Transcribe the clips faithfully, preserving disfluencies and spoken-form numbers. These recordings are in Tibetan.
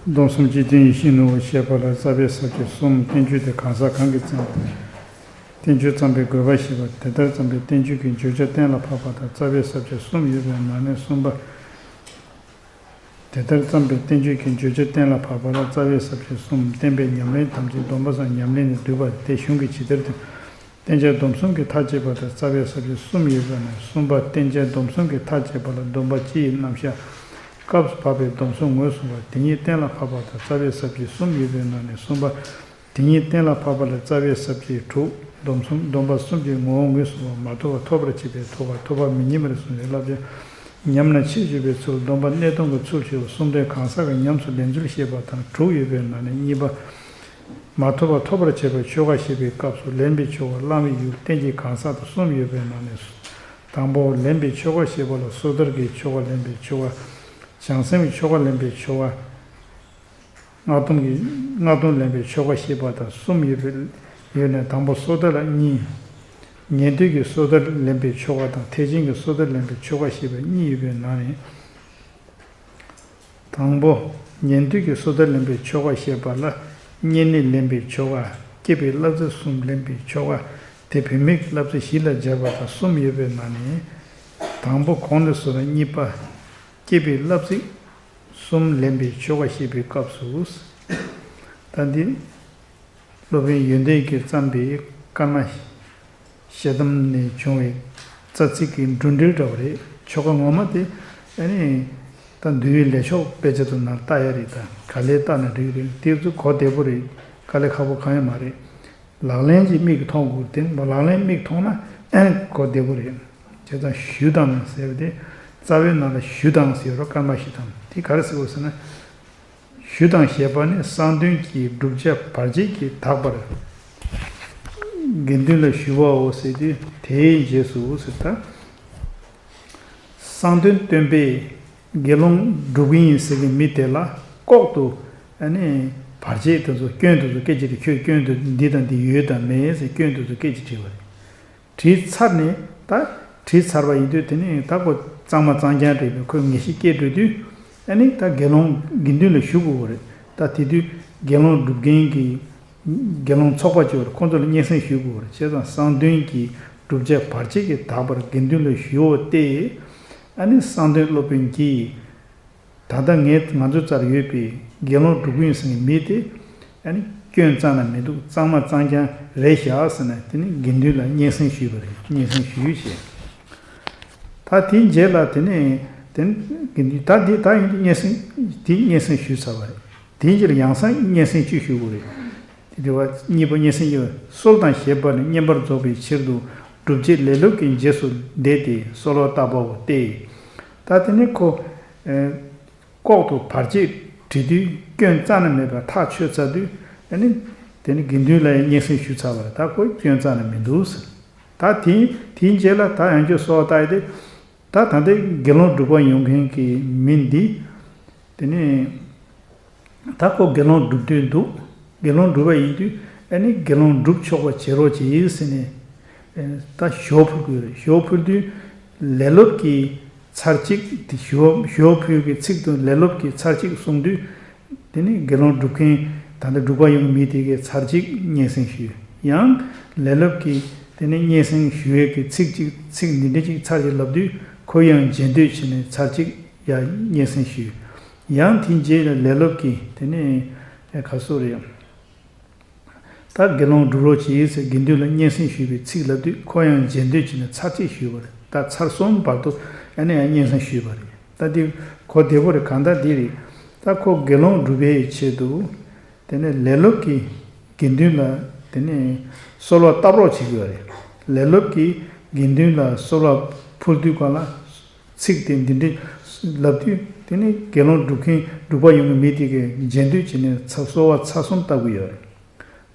སྡོམ་གསུམ་སྤྱི་དོན་ཡིད་བཞིན་ནོར་བུ་ཞེས་པ་ལ་རྩ་བའི་ས་བཅད་གསུམ། བསྟན་བཅོས་དེ་གང་ཟག་གང་གིས་བརྩམས་པ། བསྟན་བཅོས་བརྩམས་པའི་དགོས་པ་ཞེས་པ། དེ་ལྟར་བརྩམས་པའི་བསྟན་བཅོས་ཀྱི་བརྗོད་བྱ་གཏན་ལ་ཕབ་པ་དང་། རྩ་བའི་ས་བཅད་གསུམ་ཡོད་པའི་ནང་ནས་གསུམ་པ། དེ་ལྟར་བརྩམས་པའི་བསྟན་བཅོས་ཀྱི་བརྗོད་བྱ་གཏན་ལ་ཕབ་པ་ལ་རྩ་བའི་ས་བཅད་གསུམ། བསྟན་པའི་ཉམས་ལེན་ཐམས་ཅད་སྡོམ་པ་སམ་ཉམས་ལེན་ནས་བསྡུས་པ་སྟེ། གཞུང་གི་ཇི་ལྟར་དུ། བསྟན་བྱ་སྡོམ་གསུམ་གྱི་མཐའ་དཔྱད་པ་དང་། རྩ་བའི་ས་བཅད་གསུམ་ཡོད་པ་ན། གསུམ་པ། བསྟན་བྱ་སྡོམ་གསུམ་གྱི་མཐའ་དཔྱད་པ་ལ་སྡོམ་པ་སྤྱི་ཡི་རྣམ་གཞག། སྐབས་སུ་བབ་པའི་སྡོམ་གསུམ་ངོས་བཟུང་བ་དེ་ཉིད་གཏན་ལ་ཕབ་པ་དང་། རྩ་བའི་ས་བཅད་གསུམ་ཡོད་པའི་ནང་ནས་གསུམ་པ། དེ་ཉིད་གཏན་ལ་ཕབ་པ་ལ་རྩ་བའི་ས་བཅད་དྲུག། སྡོམ་གསུམ་སྡོམ་པ་གསུམ་གྱི་ངོ་བོ་ངོས་བཟུང་བ། མ་ཐོབ་པ་ཐོབ་པར་བྱེད་པའི་ཐོབ་པ། ཐོབ་པ་མི་ཉིད་པར་གསུངས་པའི་བསླབ་བྱ། ཉམས་ན་ཕྱིར་བཅོས་པའི་ཚུལ། སྡོམ་པ་གནས་སྟངས་ཀྱི་ཚུལ་བཅས་པ་གསུམ་ལྡན་གང་ཟག་གི་ཉམས་སུ་ལེན་ཚུལ་བཤད་པ་དང་དྲུག་ཡོད་པའི་ནང་ནས་གཉིས་པ། མ་ཐོབ་པ་ཐོབ་པར་བྱེད་པའི་ཆོས་འགའ་བཤད་པའི་སྐབས་སུ་ལེན་པའི་ཆོས་འགའ། བླང་བའི་ཡུལ། བསྟན་གྱི་གང་ཟག་དང་གསུམ་ཡོད་པའི་ནང་ནས། དང་པོ། ལེན་པའི་ཆོས་འགའ་བཤད་པ་ལ་སོ་ཐར་གྱི་ཆོས་འགའ་ལེན་པའི་ཆོས་འགའ། བྱང་སེམས་ཀྱི་ཆོས་འགའ་ལེན་པའི་ཆོས་འགའ། སྔགས་སྡོམ་གྱི་སྔགས་སྡོམ་ལེན་པའི་ཆོས་འགའ་བཤད་པ་དང་གསུམ་ཡོད་པའི་ཡོད་ནས། དང་པོ་སོ་ཐར་ལ་གཉིས། ཉན་ཐོས་ཀྱི་སོ་ཐར་ལེན་པའི་ཆོས་འགའ་དང་། ཐེག་ཆེན་གྱི་སོ་ཐར་ལེན་པའི་ཆོས་འགའ་བཤད་པ་གཉིས་ཡོད་པའི་ནང་ནས། དང་པོ། ཉན་ཐོས་ཀྱི་སོ་ཐར་ལེན་པའི་ཆོས་འགའ་བཤད་པ་ལ། བསྙེན་གནས་ལེན་པའི་ཆོས་འགའ། བསྐྱེད་པའི་བསླབ་ཚིགས་གསུམ་ལེན་པའི་ཆོས་འགའ། དེ་བུད་མེད་ཀྱི་བསླབ་ཚིགས་བཞི་ལ་སྦྱར་བ་དང་གསུམ་ཡོད་པའི་ནང་ནས། དང་པོ་གོང་ནས་བཟུང་བའི་གཉིས་པ། བསྐྱེད་པའི་བསླབ་ཚིགས་གསུམ་ལེན་པའི་ཆོས་འགའ་བཤད་པའི་སྐབས་སུ། ད་འདི། སློབ་དཔོན་ཡོན་ཏན་གྱིས་བརྩམས་པའི་ཀརྨ་ཞལ་གདམས་ནས་བྱུང་བའི་རྩ་ཚིག་གི་འབྲུ་འགྲེལ་འདྲ་བ་རེད། ཆོ་ག་ངོ་མ་དེ་ཨ་ནི་ད་འདུལ་བའི་ལས་ཆོག་དཔེ་ཆ་དུ་ནང་ལྟ་ཡ་རེད། ད་ག་ལེར་ལྟ་ན་འགྲིག་རེད། དེ་ཚོ་གོ་བདེ་པོ་རེད། དཀའ་ལས་ཁག་པོ་གང་ཡང་མ་རེད། ལག་ལེན་གྱི་མིག་གིས་མཐོང་དགོས། དེ་ལག་ལེན་མིག་མཐོང་ན་ཨ་ནི་གོ་བདེ་པོ་རེད། བྱས་ཙང་ཞུ་དང་ཟེར་བ་དེ་རྩ་བའི་ནང་ལ་ཞུ་དང་ཟེར་རོ། ཀརྨ་ཞུ་དང་དེ་ག་རེ་ཟེར་དགོས་ཟེར་ན། ཞུ་དང་ཞེས་པ་ནི་གསང་དོན་གྱི་བསྒྲུབ་བྱ་བར་ཆད་ཀྱིས་དག་པར་དགེ་འདུན་ལ་ཞུ་བའོ་ཟེར་དུས། དེའི་རྗེས་སུ་ཟེར་ད། གསང་དོན་སྟོན་པས་དགེ་སློང་སྒྲུབ་ཀྱི་ཡིན་ཟེར་གྱི་མི་དེ་ལ་ལྐོག་ཏུ་ཨ་ནི་བར་ཆད་དེ་ཚོ་སྐྱོན་དེ་ཚོ་སྐད་ཅིག་རེ། ཁྱོད་སྐྱོན་དེ་འདི་དང་འདི་ཡོད་དམ་མེད་ཟེར་སྐྱོན་དེ་ཚོ་སྐད་ཅིག་དྲིས་པ་རེད། དྲིས་ཚར་ནས་ད། དྲིས་ཚར་བ་ཡིན་དུས་དེ་ནས་ད་ཁོ་གཙང་མ་གཙང་རྐྱང་རེད་པས། ཁོས་ངེས་ཤེས་སྐྱེས་འགྲོ་དུས་ཨ་ནི་ད་དགེ་སློང་དགེ་འདུན་ལ་ཞུ་དགོས་པ་རེད། ད་དེ་དུས་དགེ་སློང་སྒྲུབ་མཁན་གྱི་དགེ་སློང་ཚོགས་པ་ཅིག་ཡོད་རེད། ཁོང་ཚོ་ལ་སྙན་སེང་ཞུ་དགོས་པ་རེད། བྱས་ཙང་གསང་དོན་གྱི་བསྒྲུབ་བྱ་བར་ཆད་ཀྱིས་དག་པར་དགེ་འདུན་ལ་ཞུའོ་སྟེ། ཨ་ནི་གསང་དོན་སློབ་དཔོན་གྱིས། ད་ལྟ་ངས་ང་ཚོའི་རྩར་ཡོད་པའི་དགེ་སློང་སྒྲུབ་ཀྱི་ཡིན་ཟེར་མཁན་མི་དེ་ཨ་ནི་སྐྱོན་རྩ་ནས་མི་འདུག་གཙང་མ་གཙང་རྐྱང་རེད་ཤག་ཟེར་ནས། དེ་ནི་དགེ་འདུན་ལ་སྙན་སེང་ཞུས་པ་རེད། སྙན་སེང་ཞུས་བྱས། ད་དེའི་རྗེས་ལ་དེ་ནས་དེ་ནི་དགེ་འདུན་ད་དེ་ད་ཡིན་དུས་སྙན་སེང་དེ་སྙན་སེང་ཞུས་ཚར་བ་རེད། དེའི་རྗེས་ལ་ཡང་སེང་སྙན་སེང་གཅིག་ཞུ་དགོས་རེད། དེ་དེ་བ་གཉིས་པ་སྙན་སེང་གཉིས་པ། གསོལ་དང་ཞེས་པ་ནི་བསྙེན་པར་རྫོགས་པའི་ཕྱིར་དུ་སྒྲུབ་བྱེད་ལེ་ལོ་གི་རྗེས་སུ་འདེད་དེ་གསོལ་བ་བཏབ་པའོ་སྟེ། ད་དེ་ནི་ཁོ། ལྐོག་ཏུ་བར་ཆད་དྲི་དུས་སྐྱོན་རྩ་ནས་མེད་པར་ཐག་ཆོད་ཚར་དུས་ཨ་ནི། དེ་ནི་དགེ་འདུན་ལ་ཡང་སྙན་སེང་ཞུས་ཚར་བ་རེད། ད་ཁོ་སྐྱོན་རྩ་ནས་མི་འདུག་ཟེར། ད་དེ་དེའི་རྗེས་ལ་ད་ཡང་བསྐྱར་གསོལ་བ་བཏབ་ཡས་དེ། ད་ད་ལྟའི་དགེ་སློང་སྒྲུབ་པར་ཡོང་མཁན་གྱི་མི་འདི། དེ་ནི། ད་ཁོ་དགེ་སློང་སྒྲུབ་འདོད་འདུག་དགེ་སློང་སྒྲུབ་པ་ཡིན་དུས་ཨ་ནི་དགེ་སློང་སྒྲུབ་ཆོག་པ་བྱེད་རོགས་གྱིས་ཟེར་ནས། ད་ཞོ་ཕུལ་དགོས་རེད། ཞོ་ཕུལ་དུས་ལེ་ལོ་གི་ཚར་གཅིག་དེ་ཞོ་ཞོ་ཕུལ་གྱི་ཚིག་དང་ལེ་ལོ་གི་ཚར་གཅིག་གསུངས་དུས། དེ་ནི་དགེ་སློང་སྒྲུབ་མཁན་ད་ལྟ་སྒྲུབ་པར་ཡོང་མི་དེ་གའི་ཚར་གཅིག་སྙན་སེང་ཞུས། ཡང་ལེ་ལོ་གི་དེ་ནི་སྙན་སེང་ཞུ་ཡས་ཀྱི་ཚིག་གཅིག་ཚིག་འདི་འདྲ་གཅིག་ཚར་གཅིག་ལབ་དུས་ཁོ་ཡང་བརྗེད་འདོད་བྱས་ནས་ཚར་གཅིག་ཡང་སྙན་སེང་ཞུས། ཡང་དེའི་རྗེས་ལ་ལེ་ལོ་གིས་དེ་ནས་ག་སོ་རེད། ད་དགེ་སློང་སྒྲུབ་རོགས་གྱིས་ཟེར་དགེ་འདུན་ལ་སྙན་སེང་ཞུས་པའི་ཚིག་ལབ་དུས་ཁོ་ཡང་བརྗེད་འདོད་བྱས་ནས་ཚར་གཅིག་ཞུས་པ་རེད། ད་ཚར་གསུམ་བར་དུ་ཨ་ནི་ཡང་སྙན་སེང་ཞུས་པ་རེད། ད་འདི་གོ་བདེ་པོ་རེད། གང་ལྟར་འདི་རེད། ད་ཁོ་དགེ་སློང་སྒྲུབ་པའི་ཆེད་དུ། དེ་ནས་ལེ་ལོ་གིས་དགེ་འདུན་ལ་དེ་ནས་གསོལ་བ་བཏབ་རོགས་བྱེད་ཀྱི་ཡོད་རེད། ལེ་ལོ་གིས་དགེ་འདུན་ལ་གསོལ་བ་ཕུལ་དུས་སྒང་ལ་ཚིག་དེ་འདི་འདྲ་ལབ་དུས། དེ་ནས་དགེ་སློང་སྒྲུབ་མཁན་སྒྲུབ་པར་ཡོང་གི་མི་དེ་གས་བརྗེད་འདོད་བྱས་ནས་ཚ་གསོལ་བ་ཚར་གསུམ་བཏབ་ཀྱི་ཡོད་རེད།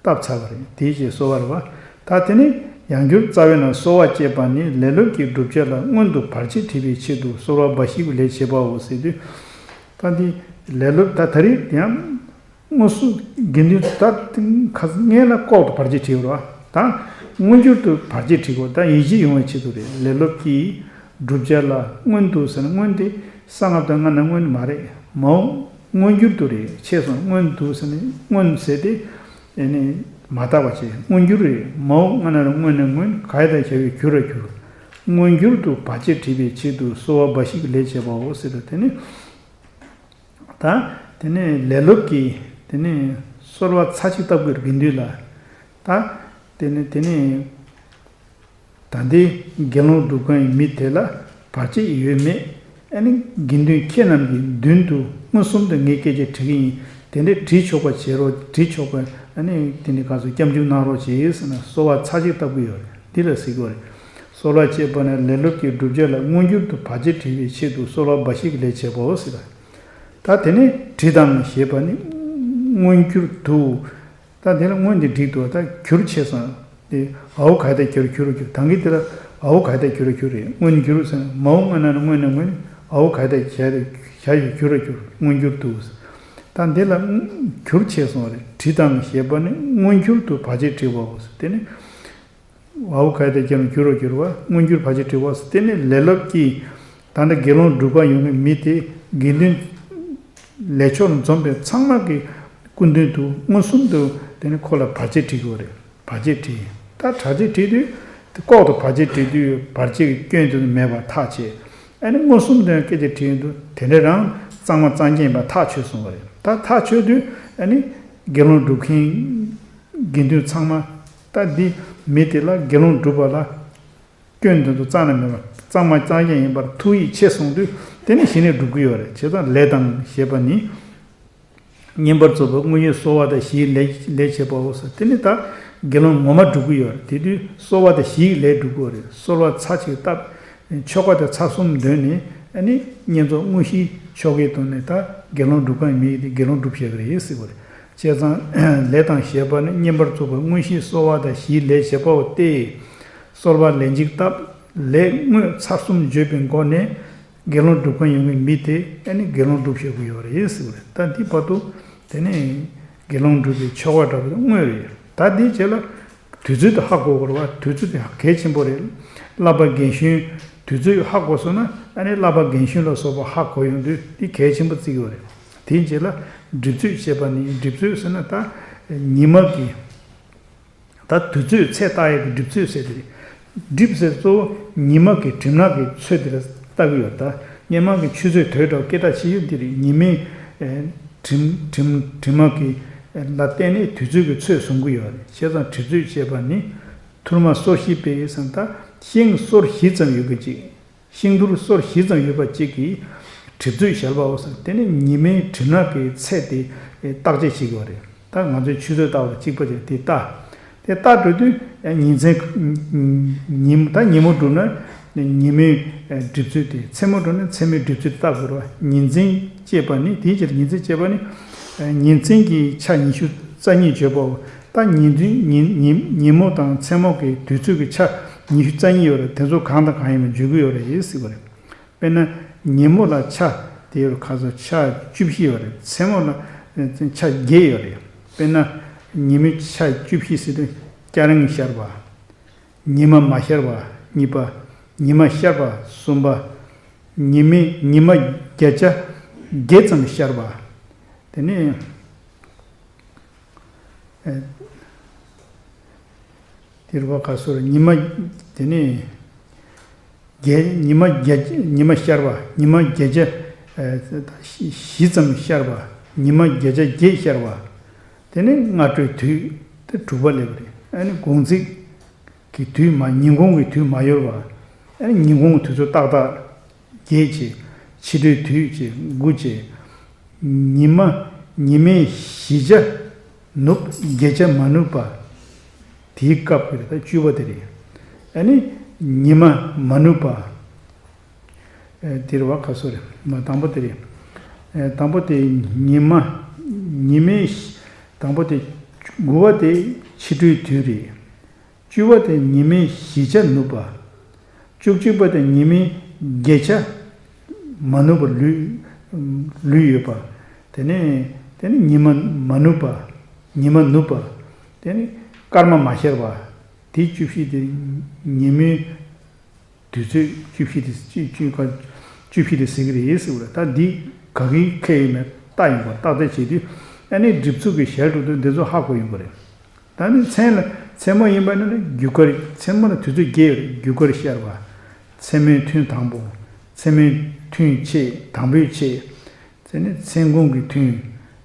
བཏབ་ཚར་བ་རེད། དེའི་རྗེས་གསོལ་བ་རེད་བ། ད་དེ་ནས་ཡང་བསྐྱར་རྩ་བའི་ནང་གསོལ་བ་བཅས་པ་ནི་ལེ་ལོ་གིས་བསྒྲུབ་བྱ་ལ་སྔོན་དུ་བར་ཆད་བྲིས་པའི་ཆེད་དུ་གསོལ་བ་འབའ་ཞིག་གི་ལས་བྱེད་པའོ་ཟེར་དུས། ད་འདི་ལེ་ལོ་ད་ད་རེས་ཡང་དངོས་སུ་དགེ་འདུན་ད་ཁ་སང་ལ་ལྐོག་ཏུ་བར་ཆད་བྲིས་པ་རེད་བ། ད་མངོན་གྱུར་དུ་བར་ཆད་བྲིས་པ་ད་ཡིད་ཆེས་ཡོང་བའི་ཆེད་དུ་རེད། ལེ་ལོ་གིས་བསྒྲུབ་བྱ་ལ་སྔོན་དུ་ཟེར་ན་སྔོན་དེ་གསང་སྔགས་དང་སྔ་ན་སྔོན་མ་རེད། མ་འོངས་ མངོན་གྱུར་དུ་རེད། ཆད་སོང་། མངོན་དུ་ཟེར་ནས་མངོན་ཟེར་ཏེ། ཨེ་ནི་མ་དག་པ་བྱས། མངོན་གྱུར་རེད། མའོ་སྔ་ན་རོ་སྔོ་ནས་མངོན། ག་ཡ་བཏགས་གྱ་གི་གྱུ་ར་གྱུར། མངོན་གྱུར་དུ་བར་ཆད་བྲི་བའི་ཆེད་དུ་གསོལ་བ་འབའ་ཞིག་ལས་བྱེད་པའོ་ཟེར་ཏེ། དེ་ནི། ད་དེ་ནས་ལས་སློབ་ཀྱིས་དེ་ནས་གསོལ་བ་ཚར་གཅིག་བཏབ་དགོས་རེད། དགེ་འདུན་ལ། ད་དེ་ནས་དེ་ནས་ད་ལྟའི་དགེ་སློང་སྒྲུབ་མཁན་གྱི་མི་དེ་ལ་བར་ཆད་ཡོད་མེད། ཨ་ནི་དགེ་འདུན་ཁྱེད་རྣམས་ཀྱི་མདུན་དུ་མངོན་སུམ་དུ་ངས་སྐད་ཆ་དྲི་གི་ཡིན། དེ་འདྲའི་དྲི་ཆོག་པ་བྱེད་རོགས། དྲི་ཆོག་པ། ཨ་ནི་དེ་ནས་ག་ཚོད་སྐྱབས་འཇུག་གནང་རོགས་བྱེད་ཟེར་ན། གསོལ་བ་ཚར་གཅིག་བཏབ་གི་ཡོད་རེད། འདི་ལ་ཟེར་གི་ཡོད་རེད། གསོལ་བ་བཅས་པ་ནི་ལས་སློབ་ཀྱི་བསྒྲུབ་བྱ་ལ་མངོན་གྱུར་དུ་བར་ཆད་བྲི་བའི་ཆེད་དུ་གསོལ་བ་འབའ་ཞིག་ལས་བྱེད་པའོ་ཟེར། ད་དེ་ནས་བྲི་དང་ཞེས་པ་ནི་མངོན་གྱུར་དུ། ད་དེ་ལ་མངོན་དེ་བྲིས་འདུག་ད་གྱུར་ཆེ་སོང་། དེ་འའོ་ག་ཡ་བཏགས་གྱ་གྱུ་ར་གྱུར། ད་གིན་དེ་ལ་འའོ་ག་ཡ་བཏགས་གྱུ་ར་གྱུར་རེད། མངོན་གྱུར་ཟེར་ན། མའོ་སྔ་ན་རོ་སྔོ་ནས་མངོན། འའོ་ག་ཡ་བཏགས་གྱ་གྱ་གི་གྱུ་ར་གྱུར། མངོན་གྱུར་དུ། ད་འདི་ལ་གྱུར་ཆེ་སོང་རེད། བྲི་དང་ཞེས་པ་ནི་མངོན་གྱུར་དུ་བར་ཆད་བྲི་བའོ་ཟེར། དེ་ནི། འའོ་ག་ཡ་བཏགས་གྱ་ལ་གྱུ་ར་གྱུར་བ། མངོན་གྱུར་བར་ཆད་བྲི་བ་ཟེར། དེ་ནི་ལས་སློབ་ཀྱིས་ད་ལྟ་དགེ་སློང་སྒྲུབ་པར་ཡོང་མཁན་མི་དེ་དགེ་འདུན་ལས་ཕྱོགས་ལ་འཛོམས་པའི་ཚང་མ་གི་སྐུ་མདུན་དུ་མངོན་སུམ་དུ་དེ་ནི་ཁོ་ལ་བར་ཆད་བྲི་དགོས་རེད། བར་ཆད་བྲི། ད་བར་ཆད་བྲི་དུས་དེ་ལྐོག་ཏུ་བར་ཆད་བྲི་དུས་བར་ཆད་ཀྱི་སྐྱོན་དེ་མེད་པར་ཐག་བཅད། ཨ་ནི་མངོན་སུམ་དུ་ཡང་སྐད་ཆ་དྲིས་ཡོང་དུས་དེ་འདྲ་རང་གཙང་མ་གཙང་རྐྱང་ཡིན་པ་ཐག་ཆོད་སོང་བ་རེད། ད་ཐག་ཆོད་དུས་ཨ་ནི་དགེ་སློང་སྒྲུབ་མཁན་དགེ་འདུན་ཚང་མ། ད་འདི་མི་དེ་ལ་དགེ་སློང་སྒྲུབ་པ་ལ་སྐྱོན་དེ་ཚོ་རྩ་ནས་མེད་པར་གཙང་མ་གཙང་རྐྱང་ཡིན་པར་ཐུགས་ཡིད་ཆེས་སོང་དུས་དེ་ནི་གཞི་ནས་སྒྲུབ་ཀྱི་ཡོད་རེད། བྱས་ཙང་ལས་དང་ཞེས་པ་ནི། བསྙེན་པར་རྫོགས་པའི་དངོས་གཞིའི་གསོལ་བ་དང་བཞིའི་ལས་ལས་བྱེད་པའོ་ཟེར། དེ་ནི་ད་དགེ་སློང་ངོ་མ་སྒྲུབ་ཀྱི་ཡོད་རེད། དེ་དུས་གསོལ་བ་དང་བཞིའི་ལས་སྒྲུབ་དགོས་རེད། གསོལ་བ་ཚར་གཅིག་བཏབ། ཆོ་ག་དང་ཚར་གསུམ་འདོན་ནས་ཨ་ནི་བསྙེན་རྫོགས་དངོས་གཞིའི་ཆོ་གའི་ཐོག་ནས་ད་དགེ་སློང་སྒྲུབ་མཁན་མི་དེ་དགེ་སློང་སྒྲུབ་བྱེད་ཀྱི་རེད་ཟེར་གྱི་རེད། བྱས་ཙང་ལས་དང་ཞེས་པ་ནི་བསྙེན་པར་རྫོགས་པའི་དངོས་གཞིའི་གསོལ་བ་དང་བཞིའི་ལས་བྱེད་པའོ་སྟེ། གསོལ་བ་ལན་གཅིག་བཏབ། ལས་དངོས་ཚར་གསུམ་བརྗོད་པའི་སྒོ་ནས། དགེ་སློང་སྒྲུབ་མཁན་ཡོང་མཁན་མི་དེ་ཨ་ནི་དགེ་སློང་སྒྲུབ་བྱེད་དགོས་ཡོད་རེད་ཟེར་བ་རེད། ད་འདི་བར་དུ་དེ་ནས་དགེ་སློང་སྒྲུབ་པའི་ཆོ་ག་འདྲ་པོ་དེ་དངོས་རེད། ད་འདིའི་རྗེས་ལ་དུས་ཚོད་དེ་ཧ་གོ་དགོས་རེད་བ། དུས་ཚོད་དེ་གལ་ཆེན་པོ་རེད། བསླབ་པ་རྒན་གཞོན་དུས་ཚོད་ཧ་གོ་སོང་ན་ཨ་ནི་བསླབ་པ་རྒན་གཞོན་ལ་སོགས་པ་ཧ་གོ་ཡོང་དུས་འདི་གལ་ཆེན་པོ་བརྩི་གི་ཡོད་རེད། དེའི་རྗེས་ལ་གྲིབ་ཚོད་ཅེས་པ་ནི། གྲིབ་ཚོད་ཟེར་ན་ད་ཉི་མ་གི་ད་དུས་ཚོད་ཚད་བལྟ་ཡག་གི་གྲིབ་ཚོད་ཟེར་དེ་རེད། གྲིབ་ཟེར་གཙོ་བོ་ཉི་མ་གི་གྲིབ་ནག་གི་ཚོད་དེ་ལ་བལྟ་གི་ཡོད། ད་སྔོན་མ་གི་ཆུ་ཚོད་དོས་འདྲ་པོ་སྐད་གྲགས་ཆེ་ཡོད་འདི་རེད། ཉི་མའི་ཨེ་གྲིབ་གྲིབ་གྲིབ་མ་གི་ཨེ་ལ་བརྟེན་ནས་དུས་ཚོད་ཀྱི་ཚོད་བཟུང་གི་ཡོད་རེད། བྱས་ཙང་གྲིབ་ཚོད་ཅེས་པ་ནི་ཐུར་མ་སོར་བཞི་སྤེལ་ཟེར། ད་ཤིང་སོར་བཞི་ཙམ་ཡོད་པ་ཅིག་ཤིང་ཐུར་སོར་བཞི་ཙམ་ཡོད་པ་གཅིག་གིས་གྲིབ་ཚོད་བྱེད་པའོ་ཟེར། དེ་ནི་ཉི་མའི་གྲིབ་ནག་གི་ཚད་དེ་བརྟག་དཔྱད་བྱེད་དགོས་རེད། ད་ང་ཚོས་ཆུ་ཚོད་བལྟ་བ་དང་གཅིག་པ་བྱས་དེ་བལྟ། དེ་བལྟ་འགྲོ་དུས་ཉིན་མཚན་ཉིན་ད་ཉིན་མོ་བསྒྲུབ་ན་ཉི་མའི་གྲིབ་ཚོད་དེ། མཚན་མོ་བསྒྲུབ་ན་མཚན་མོའི་གྲིབ་ཚོད་བལྟ་དགོས་རེད་བ། ཉིན་མཚན་ཅེས་པ་ནི། དེའི་ཕྱིར་ཉིན་མཚན་ཅེས་པ་ནི་ཉིན་མཚན་གྱི་ཆ་ཉི་ཤུ་རྩ་གཉིས་བརྗོད་པའོ། ད་ཉིན་མཚན་ཉིན་ཉིན་ཉིན་མོ་དང་མཚན་མོ་གི་དུས་ཚོད་ཀྱི་ཆ་ཉི་ཤུ་རྩ་གཉིས་ཡོད་རེད། དེ་ཚོ་གང་དང་གང་ཡིན་པ་བརྗོད་ཀྱི་ཡོད་རེད་ཟེར་བ་རེད། དཔེར་ན་ཉིན་མོ་ལ་ཆ་དེ་ཡོད་རེད། ཁ་སང་ཆ་བཅུ་བཞི་ཡོད་རེད། མཚན་མོ་ལ་ཆ་བརྒྱད་ཡོད་རེད། དཔེར་ན་ཉིན་མོའི་ཆ་བཅུ་བཞི་ཟེར་དུས་སྐྱ་རེངས་ཤར་བ། ཉི་མ་མ་ཤར་བ་གཉིས་པ། ཉི་མ་ཤར་བ་གསུམ་པ། ཉི་མའི་ཉི་མ་བརྒྱ་ཆ་བརྒྱད་ཙམ་ཤར་བ། དེ་ནས་ཨེ། དེ་རུ་བ་ག་སོར་ཉི་མ། དེ་ནས་བརྒྱད། ཉི་མ་བརྒྱད། ཉི་མ་ཤར་བ། ཉི་མ་བརྒྱད་བརྒྱ་ཨེ་བཞི་ཙམ་ཤར་བ། ཉི་མ་བརྒྱད་བརྒྱ་བརྒྱད་ཤར་བ། དེ་ནས་སྔ་དྲོའི་དུས་དེ་དྲུག་པ་སླེབས་པ་རེད། ཨ་ནི་དགོང་ཚིགས་ཀྱི་དུས་མ། ཉིན་གུང་གི་དུས་མ་ཡོལ་བ། ཨ་ནི་ཉིན་གུང་གི་དུས་ཚོད་ཏག་ཏག་བརྒྱད་བྱས། ཕྱི་དྲོའི་དུས་བྱས་དགུ་བྱས། ཉི་མ་ཉི་མའི་བཞི་ཆ་ནུབ། བརྒྱད་ཆ་མ་ནུབ་པ། དེའི་སྐབས་ཀྱི་རེད། ད་བཅུ་པ་དེ་རེད། ཨ་ནི་ཉི་མ་མ་ནུབ་པ། ཨེ་དེ་རེད་བ། ག་སོ་རེད། མ་དང་པོ་དེ་རེད། ཨེ་དང་པོ་དེ་ཉི་མ་ཉི་མའི་དང་པོ་དེ། དགུ་པ་དེ་ཕྱི་དྲོའི་དུས་རེད། བཅུ་པ་དེ་ཉི་མའི་བཞི་ཆ་ནུབ་པ། བཅུ་གཅིག་པ་དེ་ཉི་མའི་བརྒྱད་ཆ་མ་ནུབ་པ་ལུས་ལུས་ཡོད་པ། དེ་ནས་དེ་ནས་ཉི་མ་མ་ནུབ་པ། ཉི་མ་ནུབ་པ། དེ་ནས་སྐར་མ་མ་ཤར་བ། དེ་བཅུ་བཞི་དེ་ཉི་མའི་དུས་ཚོད་བཅུ་བཞི་དེ་བཅུ་བཅུ་ག་བཅུ་བཞི་དེ་ཟེར་གི་རེད་ཟེར་བ་རེད། ད་འདི་ག་གི་ཁེལ་ཡོད་མེད་ ལྟ་ཡོང་བ། བརྟག་དཔྱད་བྱེད་དུས་ཨ་ནི་སྒྲུབ་ཚུལ་གྱི་ཞལ་དྲུག་ཏུ་འདི་ཚོ་ཧ་གོ་ཡོང་གི་རེད། ད་ནི་མཚན་ལ་མཚན་མོ་ཡིན་པ་ནི་རྒྱུ་སྐར། མཚན་མོ་ལ་དུས་ཚོད་བརྒྱད་ཡོད་རེད། རྒྱུ་སྐར་ཤར་བ། མཚན་མོའི་ཐུན་དང་པོ། མཚན་མོའི་ཐུན་ཕྱེད། དང་པོའི་ཕྱེད། དེ་ནི་མཚན་གུང་གི་ཐུན།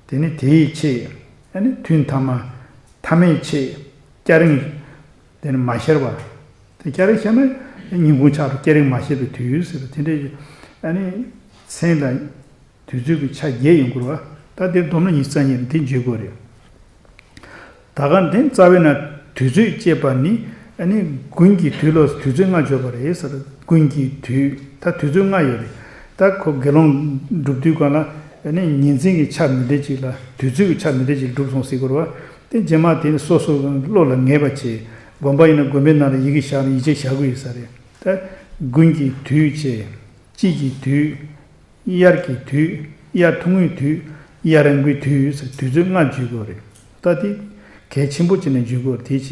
དེ་ནི་དེའི་ཕྱེད། ཨ་ནི་ཐུན་ཐ་མ། ཐ་མའི་ཕྱེད། སྐྱ་རེངས། དེ་ནི་མ་ཤར་བ། དེ་སྐྱ་རེངས་ཤར་ན་ཉིན་གུང་ཆགས་འགྲོ། སྐྱ་རེངས་མ་ཤར་བའི་དུས་ཟེར་བ་དེ་འདྲའི། ཨ་ནི་མཚན་ལ་དུས་ཚོད་ཀྱི་ཆ་བརྒྱད་ཡོང་དགོས་རེད་བ། ད་དེ་བསྡོམས་ན་ཉི་ཤུ་རྩ་གཉིས་རེད། དེ་བརྗོད་དགོས་རེད། ད་ག་དེ་རྩ་བའི་ནང་དུས་ཚོད་ཅེས་པ་ནི་ཨ་ནི་དགུན་གྱི་དུས་ལ་དུས་ཚོད་ལྔ་བརྗོད་པ་རེད་ཟེར། དགུན་གྱི་དུས། ད་དུས་ཚོད་ལྔ་ཡོད་རེད། ད་ཁོ་དགེ་སློང་སྒྲུབ་དུས་སྒང་ལ་ཨ་ནི་ཉིན་མཚན་གྱི་ཆ་མི་འདྲ་ཅིག་ལ། དུས་ཚོད་ཀྱི་ཆ་མི་འདྲ་ཅིག་སྒྲུབ་སོང་ཟེར་དགོས་རེད་བ། དེ་རྗེས་མ་དེ་ནི་སོ་སོ་བློ་ལ་ངེས་པ་བྱས། དགོན་པ་ཡིན་ན་དགོན་པའི་ནང་ལ་ཡི་གེ་བཞག་ན་ཡིག་ཆ་བཞག་གི་ཡོད་ས་རེད། ད་དགུན་གྱི་དུས་བྱས། དཔྱིད་ཀྱི་དུས། དབྱར་གྱི་དུས། དབྱར་ཐུང་ངུའི་དུས། དབྱར་རིང་པོའི་དུས་ཟེར་དུས་ཚོད་ལྔ་བརྗོད་དགོས་རེད། ད་དེ་གལ་ཆེན་པོ་བྱས་ནས་བརྗོད་དགོས་རེད། དེ་བྱས་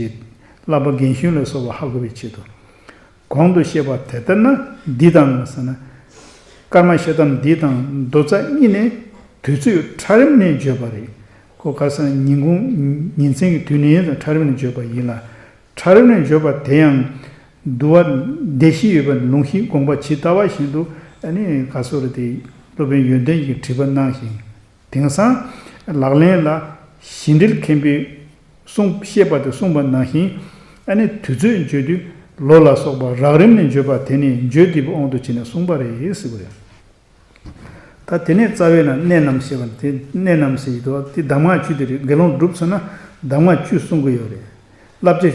བསླབ་པ་རྒན་གཞོན་ལ་སོགས་པ་ཧ་གོ་བའི་ཆེད་དུ། གོང་དུ་བཤད་པ་དེ་ལྟར་ན་འདི་དང་ཟེར་ན། སྐར་མ་ཤར་དམ་འདི་དང་མདོ་རྩ་གཉིས་ནས་དུས་ཚོད་ཕྲ་རིམ་ནས་བརྗོད་པ་རེད། ཁོ་ག་ཟེར་ན་ཉིན་གུང་ཉིན་མཚན་གྱི་དུས་ནས་ཡིན་ཙང་ཕྲ་རིམ་ནས་བརྗོད་པ་ཡིན་ལ། ཕྲ་རིམ་ནས་བརྗོད་པ་དེ་ཡང་འདུལ་བ་སྡེ་བཞི་ཡོད་པ་ལུང་གཞི་དགོངས་པ་ཇི་ལྟ་བ་བཞིན་དུ་ཨ་ནི་ག་སོགས་རེད་དེ། སློབ་དཔོན་ཡོན་ཏན་གྱིས་བྲིས་པ་གནང་ཞིང་། དེང་སང་ལག་ལེན་ལ་གཞི་འགྲེལ་མཁན་པོས་གསུངས་བཤད་པ་དེ་གསུངས་པ་ནང་བཞིན་ཨ་ནི་དུས་ཚོད་བརྗོད་དུས་ལོ་ལ་སོགས་པ་རགས་རིམ་ནས་བརྗོད་པ་དེ་ནི་བརྗོད་བདེ་བའི་དབང་དུ་བྱས་ནས་གསུངས་པ་རེད་ཟེར་བ་རེད། ད་དེ་ནས་རྩ་བའི་ནང་གནད་རྣམས་ཞེས་པ་དེ། གནད་རྣམས་ཞེས་ཡོད་དོ། དེ་གདམས་ངག་བཅུ་དེ་རེད། དགེ་སློང་སྒྲུབ་ཟེར་ན་གདམས་ངག་བཅུ་གསུང་གི་ཡོད་རེད། བསླབ་བྱ་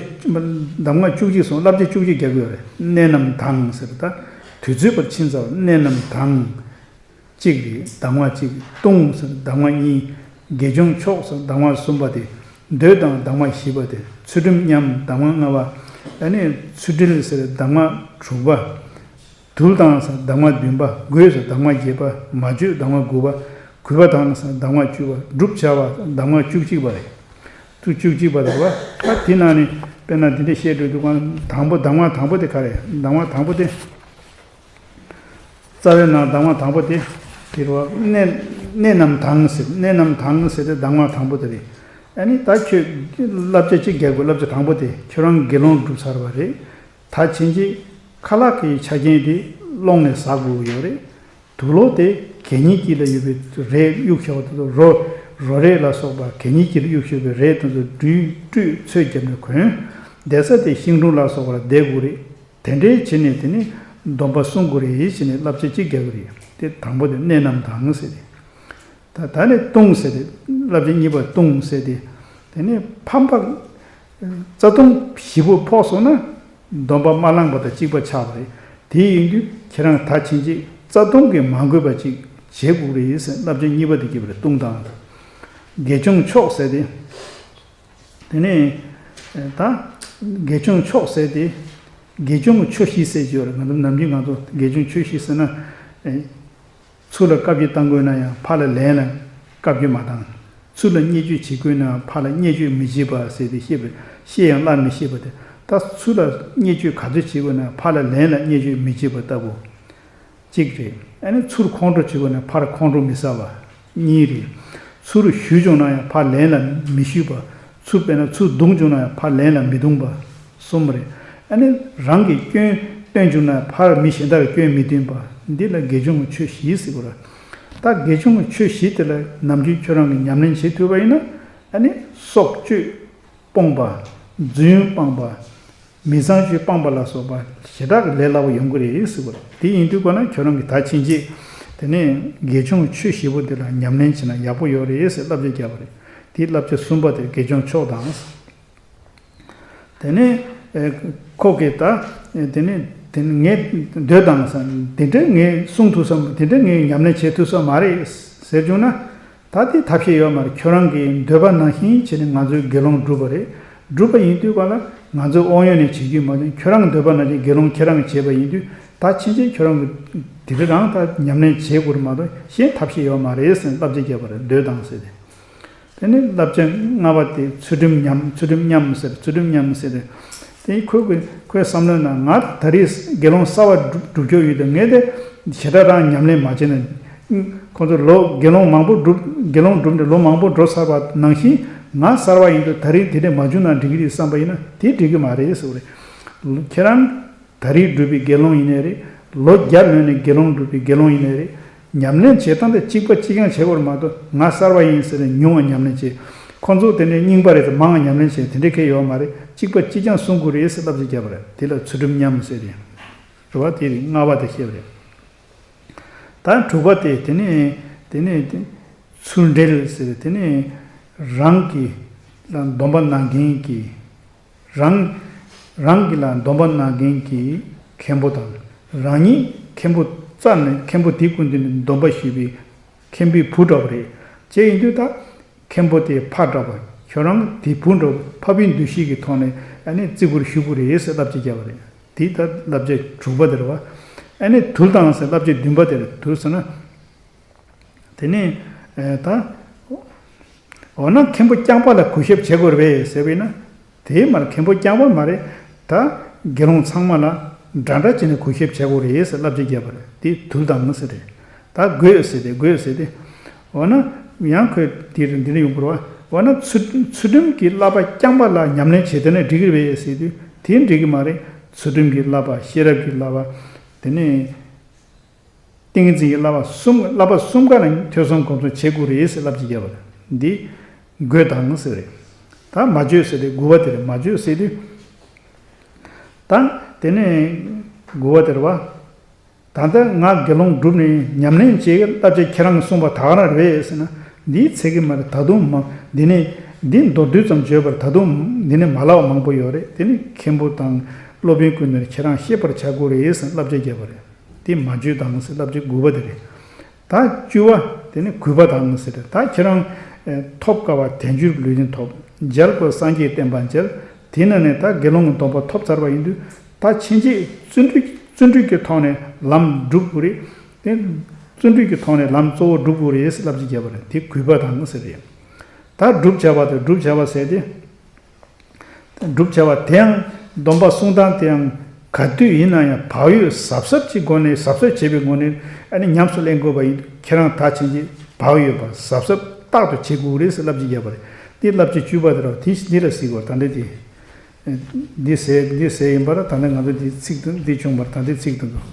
གདམས་ངག་བཅུ་གཅིག་གསུང་། བསླབ་བྱ་བཅུ་གཅིག་རྒྱག་གི་ཡོད་རེད། གནད་རྣམས་དང་ཟེར། ད་དུས་ཚོད་བར་ཕྱིན་ཚར་བ། གནད་རྣམས་དང་གཅིག་རེད། གདམས་ངག་གཅིག་ལྟུང་ཟེར་གདམས་ངག་གཉིས། དགེ་སྦྱོང་མཆོག་ཟེར་གདམས་ངག་གསུམ་པ་དེ། འདོད་དང་གདམས་ངག་བཞི་པ་དེ། ཚུལ་ཁྲིམས་ཉམས་གདམས་ངག་ལྔ་པ། ཨ་ནི་ཚུལ་འགྲེལ་ཟེར་གདམས་ངག་དྲུག་པ། དུལ་དང་ཟེར་གདམས་ངག་བདུན་པ། དགོད་ཟེར་གདམས་ངག་བརྒྱད་པ། མ་བརྗོད་གདམས་ངག་དགུ་པ། གུས་པ་དང་ཟེར་གདམས་ངག་བཅུ་པ། བསྒྲུབ་བྱ་བ་གདམས་ངག་བཅུ་གཅིག་པ་རེད། བཅུ་བཅུ་གཅིག་པ་རེད་བ། ད་དེ་ནང་ནས་དཔེར་ན་འདི་འདྲ་བཤད་འགྲོ་དུས་གང་དང་པོ་གདམས་ངག་དང་པོ་དེ་ག་རེད། གདམས་ངག་དང་པོ་དེ། རྩ་བའི་ནང་གདམས་ངག་དང་པོ་དེ། དེ་རེད་བ། གནད་གནད་རྣམས་དང་ཟེར། གནད་རྣམས་དང་ཟེར་དེ་གདམས་ངག་དང་པོ་དེ་རེད། ཨ་ནི་ད་ཁྱོད་བསླབ་བྱ་གཅིག་རྒྱག་དགོས། བསླབ་བྱ་དང་པོ་དེ་ཁྱོད་རང་དགེ་སློང་སྒྲུབ་ཚར་བ་རེད། ད་ཕྱིན་ཆད་ཁ་ལག་གི་ཆ་རྐྱེན་དེ་སློང་ནས་ཟ་དགོས་ཡོད་རེད། དུག་ལོག་དེ་གད་སྙིགས་དཀྱིལ་ལ་ཡོད་པའི་རས་གཡུག་བཞག་པ་དེ་ཚོ། རོ་རོ་རས་ལ་སོགས་པ་གད་སྙིགས་དཀྱིལ་ལ་གཡུག་བཞག་པའི་རས་དེ་ཚོ་སྦྲུས་བཀྲུས་ཚོས་བརྒྱབ་ནས་གོན། བསྡད་ས་དེ་ཤིང་དྲུང་ལ་སོགས་པར་བསྡད་དགོས་རེད། དེ་འདྲའི་བྱས་ནས་དེ་ནི་སྡོམ་པ་བསྲུང་དགོས་རེད་ཟེར་ནས་བསླབ་བྱ་གཅིག་རྒྱག་གི་རེད། དེ་དང་པོ་དེ་གནད་རྣམས་དང་ཟེར་ཏེ། ད་ད་ནི་ལྟུང་ཟེར་ཏེ། བསླབ་བྱ་གཉིས་པ་ལྟུང་ཟེར་ཏེ། དེ་ནི་ཕམ་པ་རྩ་ལྟུང་བཞི་པོ་ཕོག་སོང་ན་སྡོམ་པ་མ་བླངས་པ་དང་གཅིག་པ་ཆགས་པ་རེད། དེ་ཡིན་དུས་ཁྱེད་རང་ད་ཕྱིན་ཆད་རྩ་ལྟུང་གིས་མ་གོས་པ་ཅིག་བྱེད་དགོས་རེད་ཟེར། བསླབ་བྱ་གཉིས་པ་དེ་སྐྱེས་པ་རེད། ལྟུང་དང་། དགེ་སྦྱོང་མཆོག་ཟེར་ཏེ། དེ་ནས་ད་དགེ་སྦྱོང་མཆོག་ཟེར་ཏེ། དགེ་སྦྱོང་གི་ཆོས་བཞི་ཟེར་གྱི་ཡོད་རེད། ང་ཚོ་ནམ་རྒྱུན་ང་ཚོ་དགེ་སྦྱོང་ཆོས་བཞི་ཟེར་ན། ཚུར་ལ་བཀའ་བརྒྱུད་བཏང་དགོས་ན་ཡང་ཕར་ལ་ལན་ལ་བཀའ་བརྒྱུད་མ་བཏང་། ཚུར་ལ་བརྙས་བཅོས་བྱེད་དགོས་ན་ཕར་ལ་བརྙས་བཅོས་མི་བྱེད་པ་ཟེར་ཏེ་བཤད་པ། བཤད་ཡང་སླར་མི་བཤད་པ་དེ། ད་ཚུར་ལ་བརྙས་བཅོས་ག་ཚོད་བྱེད་དགོས་ན་ཕར་ལ་ལན་ལ་བརྙས་བཅོས་མི་བྱེད་པ་ལྟ་བུ། གཅིག་རེད། ཨ་ནི་ཚུར་ཁོང་ཁྲོ་བྱེད་དགོས་ན་ཕར་ཁོང་ཁྲོ་མི་ཟ་བ། གཉིས་རེད། ཚུར་ཞུས་བྱུང་ན་ཡང་ཕར་ལན་ལ་མི་ཞུས་པ། ཚུར་དཔེར་ན་ཚུར་བརྡུངས་བྱུང་ན་ཡང་ཕར་ལན་ལ་མི་བརྡུངས་པ། གསུམ་རེད། ཨ་ནི་རང་གིས་སྐྱོན་བཏོན་བྱུང་ན་ཕར་མི་གཞན་དག་གིས་སྐྱོན་མི་བཏོན་པ། འདི་ལ་དགེ་སྦྱོང་གི་ཆོས་བཞི་ཟེར་གོ་ར། ད་དགེ་སྦྱོང་གི་ཆོས་བཞི་དེ་ལ་ནམ་རྒྱུན་ཁྱོད་རང་གིས་ཉམས་ལེན་བྱེད་ཐུབ་པ་ཡིན་ན། ཨ་ནི་སྲོག་གཅོད་སྤོང་བ། རྫུན་སྤང་བ། མི་བཟང་སྤྱོད་སྤངས་པ་ལ་སོགས་པ་ཞེ་དྲག་གི་ལས་སླ་པོ་ཡོང་གི་རེད་ཟེར་བ་རེད། དེ་ཡིན་དུས་ཀ་ན་ཁྱོད་རང་གིས་ད་ཕྱིན་ཆད་དེ་ནས་དགེ་སྦྱོང་གི་ཆོས་བཞི་པོ་དེ་ལ་ཉམས་ལེན་བྱས་ན་ཡག་པོ་ཡོད་རེད་ཟེར་བསླབ་བྱ་བརྒྱབ་པ་རེད། དེའི་བསླབ་བྱ་གསུམ་པ་དེ་དགེ་སྦྱོང་མཆོག་དང་། དེ་ནས་ཁོ་གིས་ད་དེ་ནས་དེ་ནས་ངས་འདོད་དང་ཟེར། དེ་འདྲ་ངས་གསུང་ཐུབ་ས། དེ་འདྲ་ངས་ཉམས་ལེན་བྱེད་ཐུབ་ས་མ་རེད་ཟེར་བྱུང་ན། ད་དེ་ཐབས་ཤེས་ཡོད་མ་རེད། ཁྱོད་རང་གི་འདོད་པ་ནང་བཞིན་བྱས་ནས་ང་ཚོའི་དགེ་སློང་སྒྲུབ་པ་རེད། སྒྲུབ་པ་ཡིན་དུས་ག་ལ་ང་ཚོའི་དབང་ཡོད་ནས་བྱེད་རྒྱུ་མ་རེད། ཁྱོད་རང་འདོད་པ་ནང་བཞིན་དགེ་སློང་ཁྱེད་རང་གིས་བྱས་པ་ཡིན་དུས། ད་ཕྱིན་ཆད་ཁྱོད་རང་གིས་དེ་རིང་རང་ད་ཉམས་ལེན་བྱེད་དགོས་རེད་མ་གཏོགས་གཞན་ཐབས་ཤེས་ཡོད་མ་རེད་ཟེར་བསླབ་བྱ་བརྒྱབ་པ་རེད། འདོད་དང་ཟེར་ཏེ། དེ་ནས་བསླབ་བྱ་ལྔ་པ་དེ་ཚུལ་ཁྲིམས་ཉམས། ཚུལ་ཁྲིམས་ཉམས་ཟེར། ཚུལ་ཁྲིམས་ཉམས་ཟེར་ཏེ། དེ་ཁོས་ཁོས་ཁོའི་བསམ་བློའི་ནང་ང་ད་རེས་དགེ་སློང་གསར་པ་སྒྲུབ་སྒྲུབ་རྒྱུ་ཡོད་དུས། ངས་དེ་ཞེ་དྲག་རང་ཉམས་ལེན་མ་བྱས་ན་ ཁོང་ཚོ་ལོ་དགེ་སློང་མང་པོ་བསྒྲུབས། དགེ་སློང་བསྒྲུབས་ནས་ལོ་མང་པོ་འགྲོ་ཚར་བ་ནང་བཞིན་ང་གསར་པ་ཡིན་དུས་ད་རེས་དེ་འདྲས་མ་བྱུང་ན་འགྲིག་གི་རེད་བསམ་པ་ཡིན་ན་དེ་འགྲིག་གི་མ་རེད་ཟེར་བ་རེད། ཁྱེད་རང་ད་རེས་བསྒྲུབས་པའི་དགེ་སློང་ཡིན་ནའི་རེད། ལོ་བརྒྱ་ལོན་ནས་དགེ་སློང་བསྒྲུབས་པའི་དགེ་སློང་ཡིན་ནའི་རེད། ཉམས་ལེན་བྱེད་སྟངས་དེ་གཅིག་པ་གཅིག་རྐྱང་བྱེད་དགོས་རེད་མ་གཏོགས་ང་གསར་པ་ཡིན་ཟེར་ནས་ཉུང་བ་ཉམས་ལེན་བྱེད། ཁོང་ཚོ་དེ་འདྲའི་རྙིང་པ་རེད་དེ་མང་བ་ཉམས་ལེན་བྱེད་དེ་འདྲའི་གལ་ཡོད་མ་རེད། གཅིག་པ་གཅིག་རྐྱང་བསྲུང་དགོས་རེད་ཟེར་བསླབ་བྱ་བརྒྱབ་པ་རེད། དེ་ལ་ཚུལ་ཁྲིམས་ཉམས་ཟེར་རེད། རེད་བ། དེ་རེད། ལྔ་པ་དེ་བཤད་པ་རེད། ད་དྲུག་པ་དེ་དེ་ནས་དེ་ནས་དེ་ཚུལ་འབྲེལ་ཟེར། དེ་ནས་རང་གི་ལ་སྡོམ་པ་གནང་མཁན་གྱི་རང་རང་གི་ལ་སྡོམ་པ་གནང་མཁན་གྱི་མཁན་པོ་དང་རང་ཉིད་མཁན་པོ་རྩ་ནས་མཁན་པོ་དེའི་སྐུ་མདུན་ནས་སྡོམ་པ་ཞུས་པའི་མཁན་པོའི་བུ་འདྲ་བ་རེད། ཅེས་ཡིན་དུས་ད་མཁན་པོ་དེ་ཕ་འདྲ་བ། ཁྱོད་རང་དེ་བུ་འདྲ་བ། ཕ་བུའི་འདུ་ཤེས་ཀྱི་ཐོག་ནས་ཨ་ནི་བརྩི་བཀུར་ཞུ་དགོས་རེད་ཟེར་བསླབ་བྱ་བརྒྱབ་པ་རེད། དེ་ད་བསླབ་བྱ་དྲུག་པ་དེ་རེད་བ། ཨ་ནི་དུལ་དང་ཟེར་བསླབ་བྱ་བདུན་པ་དེ་རེད། དུལ་ཟེར་ན། དེ་ནས་ཨེ་ད། འོ་ན་མཁན་པོ་རྐྱང་པ་ལ་གུས་ཞབས་བྱེད་དགོས་རེད་པས་ཟེར་བས་ན། དེ་མ་རེད། མཁན་པོ་རྐྱང་པ་མ་རེད། ད་དགེ་སློང་ཚང་མ་ལ་འདྲ་འདྲ་བྱས་ནས་གུས་ཞབས་བྱེད་དགོས་རེད་ཟེར་བསླབ་བྱ་བརྒྱབ་པ་རེད། དེ་དུལ་དང་ཟེར་རེད། ད་དགོས་ཟེར་ཏེ་དགོས་ཟེར་ཏེ། འོ་ན་ཡང་ཁོས་དེ་རེད། འདི་འདྲ་ཡོང་དགོས་རེད་བ། འོ་ན་ཚུལ་ཚུལ་ཁྲིམས་ཀྱི་བསླབ་པ་རྐྱང་པ་ལ་ཉམས་ལེན་བྱེད་དེ་ནས་འགྲིག་གི་རེད་པས་ཟེར་དུས་དེ་འགྲིག་གི་མ་རེད། ཚུལ་ཁྲིམས་ཀྱི་བསླབ་པ། ཤེས་རབ་ཀྱི་བསླབ་པ། དེ་ནས། ཏིང་ངེ་འཛིན་གྱི་བསླབ་པ་གསུམ། བསླབ་པ་གསུམ་ཀ་ལ་ཐོས་བསམ་སྒོམ་གསུམ་བྱེད་དགོས་རེད་ཟེར་བསླབ་བྱ་བརྒྱབ་པ་རེད། འདི་དགོས་དང་ཟེར་རེད། ད་མ་བརྗོད་ཟེར་ཏེ་དགུ་པ་དེ་རེད། མ་བརྗོད་ཟེར་དུས། ད་དེ་ནས་དགུ་པ་དེ་རེད་བ། ད་ལྟ་ང་དགེ་སློང་བསྒྲུབས་ནས་ཉམས་ལེན་བྱེད་ཀྱི་བསླབ་བྱ་ཁྱེད་རང་གིས་གསུངས་པ་ད་ག་རང་རེད་ཟེར་ན། འདིའི་ཚད་ཀྱི་མ་རེད། ད་དུང་མ་འདི་ནས་འདི་མདོར་བསྡུས་ཙམ་བརྗོད་པར་ད་དུང་འདི་ནས་མ་ལབ་པ་མང་པོ་ཡོད་རེད། དེ་ནི་མཁན་པོ་དང་སློབ་དཔོན་ཀུན་ནས་ཁྱེད་རང་ཤེས་པར་བྱ་དགོས་རེད་ཟེར་བསླབ་བྱ་བརྒྱབ་པ་རེད། དེ་མ་བརྗོད་དང་ཟེར་བསླབ་བྱ་དགུ་པ་དེ་རེད། ད་བཅུ་པ་དེ་ནི་གུས་པ་དང་ཟེར་རེད། ད་ཁྱེད་རང་ཨེ་ཐོབ་དཀའ་བ་དལ་འབྱོར་གྱི་ལུས་རྟེན་ཐོབ། མཇལ་དཀའ་སངས་རྒྱས་བསྟན་པ་མཇལ། དེ་ན་ནས་ད་དགེ་སློང་གི་སྡོམ་པ་ཐོབ་ཚར་བ་ཡིན་དུས་ད་ཕྱིན་ཆད་བརྩོན་འགྲུས་བརྩོན་འགྲུས་ཀྱི་ཐོག་ནས་ལམ་སྒྲུབ་དགོས་རེད། དེ་བརྩོན་འགྲུས་ཀྱི་ཐོག་ནས་ལམ་གཙོ་བོ་སྒྲུབ་དགོས་རེད་ཟེར་བསླབ་བྱ་བརྒྱབ་པ་རེད། དེ་གུས་པ་དང་ཟེར་རེད། ད་བསྒྲུབ་བྱ་བ་དང་བསྒྲུབ་བྱ་བ་ཟེར་ཏེ། བསྒྲུབ་བྱ་བ་དེའང་སྡོམ་པ་གསུང་སྟངས་དེའང་ག་དུས་ཡིན་ན་ཡང་བག་ཡོད་གཟབ་གཟབ་ཀྱི་སྒོ་ནས་གཟབ་གཟབ་བྱས་པའི་སྒོ་ནས་ཨ་ནི་ཉམས་སུ་ལེན་དགོས་པ་ཡིན་དུས་ཁྱེད་རང་ད་ཕྱིན་ཆད་བག་ཡོད་པ་གཟབ་གཟབ་རྟག་ཏུ་བྱེད་དགོས་རེད་ཟེར་བསླབ་བྱ་བརྒྱབ་པ་རེད། འདི་བསླབ་བྱ་བཅུ་པ་དེ་རེད། དེ་འདི་ལ་གཟིགས་དགོས། ད་འདི་དེ། འདི་ཟེར་འདི་ཟེར་ཡིན་པ་ར། ད་ནི་ང་ཚོ་འདི་ཚིག་ཏུ་འདི་བྱུང་བར་ད་འདི་ཚིག་ཏུ་འདུག་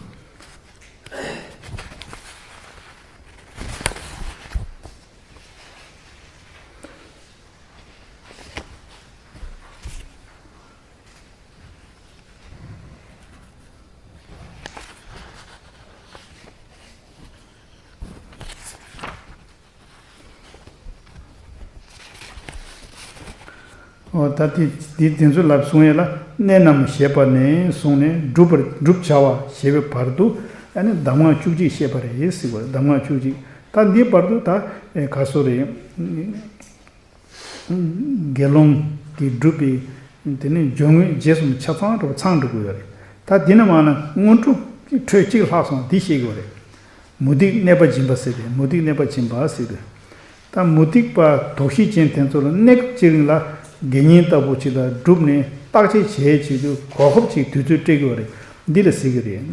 འོ་ད་དེ་དེ་དེ་ཚོ་ལ་གསུང་ཡས་ལ། གནད་རྣམས་བཤད་པ་ནས་བཟུང་ནས་བསྒྲུབ་པར་བསྒྲུབ་བྱ་བ་ཞེས་པའི་བར་དུ་ཨ་ནི་གདམས་ངག་བཅུ་གཅིག་བཤད་པ་རེད་ཟེར་བ། གདམས་ངག་བཅུ་གཅིག་ད་འདིའི་བར་དུ་ད་ཨེ་ག་སོ་རེད། དགེ་སློང་གིས་བསྒྲུབས་པའི་དེ་ནས་སྦྱོར་དངོས་རྗེས་སུ་ཆ་ཚང་འགྲོ་བ་ཚང་འགྲོ་དགོས་ཡོད་རེད། ད་འདི་ན་མ་ན་དངོས་གྲུབ་ཀྱི་ཁྲོད་གཅིག་ལྷག་སོང་འདི་ཤེས་དགོས་རེད། མུ་སྟེགས་གནས་པ་སྦྱིན་པ་ཟེར་ཏེ། མུ་སྟེགས་གནས་པ་སྦྱིན་པ་ཟེར་ཏེ། ད་མུ་སྟེགས་པ་དོགས་གཞི་ཅན་དེ་ཚོ་ལ་གནས་སྐབས་ཅིག་རིང་ལ་དགེ་བསྙེན་ལྟ་བུ་ཅིག་ལ་བསྒྲུབས་ནས་བརྟག་དཔྱད་བྱེད་ཆེད་དུ་གོ་སྐབས་ཅིག་དུས་ཚོད་སྤྲད་དགོས་རེད། འདི་ལ་ཟེར་གི་རེད།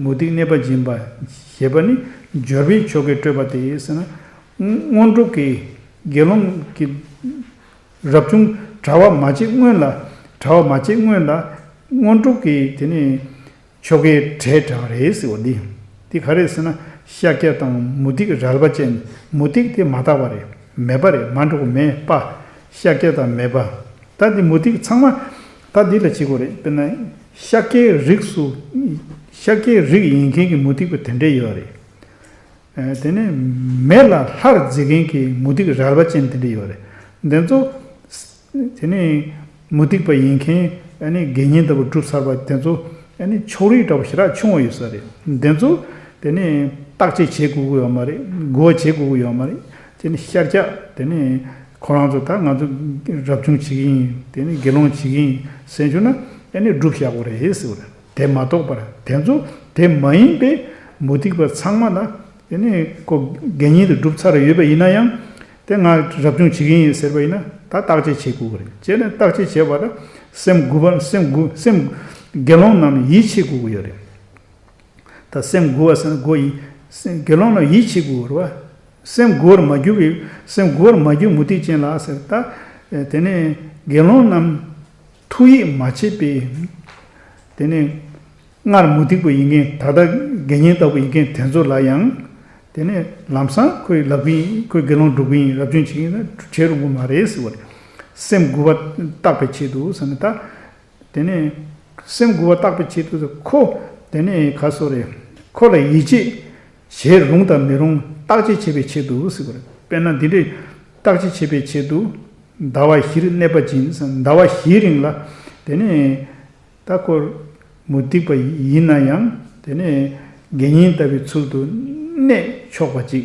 མུ་སྟེགས་གནས་པ་སྦྱིན་པ་ཞེས་པ་ནི་འབྱོར་པའི་ཆོ་གས་སྤྲོས་པ་སྟེ་ཟེར་ན། དངོས་གྲུབ་ཀྱི་དགེ་སློང་གི་རབ་བྱུང་གྲྭ་པ་མ་བྱེད་སྔོན་ལ། གྲྭ་པ་མ་བྱེད་སྔོན་ལ་དངོས་གྲུབ་ཀྱི་དེ་ནི་ཆོ་གའི་གྲས་འདྲ་བ་རེད་ཟེར་བ་འདི། འདི་ག་རེ་ཟེར་ན་ཤཱཀྱ་དང་མུ་སྟེགས་རལ་པ་ཅན། མུ་སྟེགས་དེ་མ་དག་པ་རེད། མེད་པ་རེད། མ་འགྲོ་གི་མེད་པ། ཤཱཀྱ་དང་མེད་པ། ད་འདི་མུ་སྟེགས་ཚང་མ་ད་འདི་ལ་བྱེད་དགོས་རེད། དཔེར་ན་ཤཱཀྱའི་རིགས་སུ་ཤཱཀྱའི་རིགས་ཡིན་མཁན་གྱི་མུ་སྟེགས་པ་དེ་འདྲས་ཡོད་རེད། ཨ་དེ་ནས་མེ་ལ་སླར་འཛེག་མཁན་གྱི་མུ་སྟེགས་རལ་པ་ཅན་དེ་འདྲ་ཡོད་རེད། དེ་ཚོ་དེ་ནས་མུ་སྟེགས་པ་ཡིན་མཁན་ཨ་ནི་དགེ་བསྙེན་ལྟ་བུ་གྲུབ་ཚར་བ་དེ་ཚོ་ཨ་ནི་ཕྱོགས་རིས་འདྲ་པོ་ཞེ་དྲག་ཆུང་བ་ཡོད་ས་རེད། དེ་ཚོ་དེ་ནས་བརྟག་དཔྱད་བྱེད་དགོས་ཀྱི་ཡོད་མ་རེད། གུས་པ་བྱེད་དགོས་ཀྱི་ཡོད་མ་རེད། དེ་ནས་ཤཱཀྱ་དེ་ནས་ཁོ་རང་ཚོ་ད་ང་ཚོ་རབ་བྱུང་བྱེད་ཀྱི་ཡིན། དེ་ནས་དགེ་སློང་བྱེད་ཀྱི་ཡིན་ཟེར་བྱུང་ན་ཨ་ནི་སྒྲུབ་བཞག་དགོས་རེད་ཟེར་བ་རེད། དེ་མ་གཏོགས་པར་དེ་ཚོ་དེ་མ་ཡིན་པའི་མུ་སྟེགས་པ་ཚང་མ་ལ་དེ་ནས་ཁོ་དགེ་བསྙེན་དུ་གྲུབ་ཚར་ཡོད་པ་ཡིན་ན་ཡང་། དེ་ང་རབ་བྱུང་བྱེད་ཀྱི་ཡིན་ཟེར་བ་ཡིན་ན་ད་བརྟག་དཔྱད་བྱེད་དགོས་ཀྱི་རེད། བྱས་ནས་བརྟག་དཔྱད་བྱས་པ་ལ་སེམས་མགུ་བ། སེམས་མགུ། སེམས། དགེ་སློང་རྣམས་ཡིད་ཆེས་དགོས་ཀྱི་ཡོད་རེད། ད་སེམས་མགུ་བ་ཟེར་ན་མགོ་ཡི་ སེམས་དགེ་སློང་ལ་ཡིད་ཆེས་དགོས་རེད་བ། སེམས་མགུ་བར་མ་གྱུར་བའི་སེམས་མགུ་བར་མ་གྱུར་མུ་སྟེགས་ཅན་ལ་ཟེར་ད། དེ་ནས་དགེ་སློང་རྣམས་ཐུགས་ཡིད་མ་ཆེས་པའི། དེ་ནས་སྔར་མུ་སྟེགས་པ་ཡིན་མཁན་ད་ལྟ་དགེ་བསྙེན་ལྟ་བུ་ཡིན་མཁན་དེ་ཚོ་ལ་ཡང་། དེ་ནས་ལམ་སང་ཁོས་ལབ་གིན་ཁོས་དགེ་སློང་སྒྲུབ་གིན་རབ་བྱུང་བྱེད་ཀྱིན་ན་བྱེད་རུང་གི་མ་རེད་ཟེར་བ་རེད། སེམས་མགུ་བ་བརྟག་པའི་ཆེད་དུ་ཟེར་ནས་ད། དེ་ནས་སེམས་མགུ་བ་བརྟག་པའི་ཆེད་དུ་ཁོ། དེ་ནས་ག་སོ་རེད། ཁོ་ལ་ཡིད་ཆེས་བྱེད་རུང་དང་མི་རུང་བརྟག་དཔྱད་བྱེད་པའི་ཆེད་དུ་ཟེར་བ་རེད། དཔེར་ན་འདི་འདྲའི་བརྟག་དཔྱད་བྱེད་པའི་ཆེད་དུ། ཟླ་བ་བཞིར་གནས་པ་ཅིན་ཟེར་ཟླ་བ་བཞིའི་རིང་ལ། དེ་ནས་ད་ཁོ་མུ་སྟེགས་པ་ཡིན་ན་ཡང་དེ་ནས་དགེ་བསྙེན་ལྟ་བུའི་ཚུལ་དུ་གནས་ཆོག་པ་ཅིག་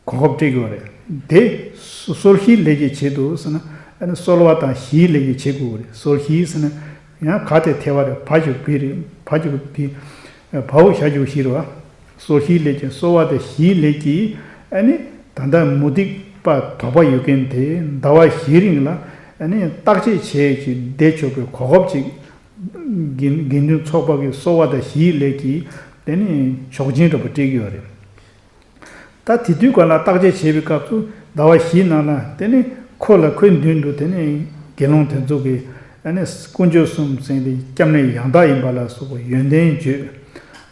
གོ་སྐབས་སྤྲད་དགོས་རེད། དེ་གསོལ་བཞིའི་ལས་ཀྱི་ཆེད་དུ་ཟེར་ན། ཨ་ནི་གསོལ་བ་དང་བཞིའི་ལས་ཀྱི་བྱེད་དགོས་རེད། གསོལ་བཞི་ཟེར་ན་ཡང་ག་དེ་ཐལ་བ་རེད། བ་ཞབས་བི་རེད། བ་ཞབས་བི། བའོ་ཞ་ཞབས་བཞི་རེད་བ། གསོལ་བཞིའི་ལས་ཀྱི་གསོལ་བ་དང་བཞིའི་ལས་ཀྱིས་ཨ་ནི་ད་ལྟ་མུ་སྟེགས་པ་དོགས་པ་ཡོད་མཁན་དེ་ཟླ་བ་བཞིའི་རིང་ལ་ཨ་ནི་བརྟག་དཔྱད་བྱས་ཀྱི་བསྡད་ཆོག་པའི་གོ་སྐབས་ཅིག་དགེ་དགེ་འདུན་ཚོགས་པ་གི་གསོལ་བ་དང་བཞིའི་ལས་ཀྱིས་དེ་ནི་ཆོག་མཆན་འདྲ་པོ་སྤྲད་ཀྱི་ཡོད་རེད། ད་དེ་དུས་ག་ལ་བརྟག་དཔྱད་བྱེད་པའི་སྐབས་སུ་ཟླ་བ་བཞིའི་ནང་ལ་དེ་ནི་ཁོ་ལ་ཁོའི་མདུན་དུ་དེ་ནི་དགེ་སློང་དེ་ཚོ་གིས་ཨ་ནི་དཀོན་མཆོག་གསུམ་ཟེར་ཏེ་སྐྱབས་གནས་ཡང་དག་ཡིན་པ་ལ་སོགས་པའི་ཡོན་ཏན་བརྗོད།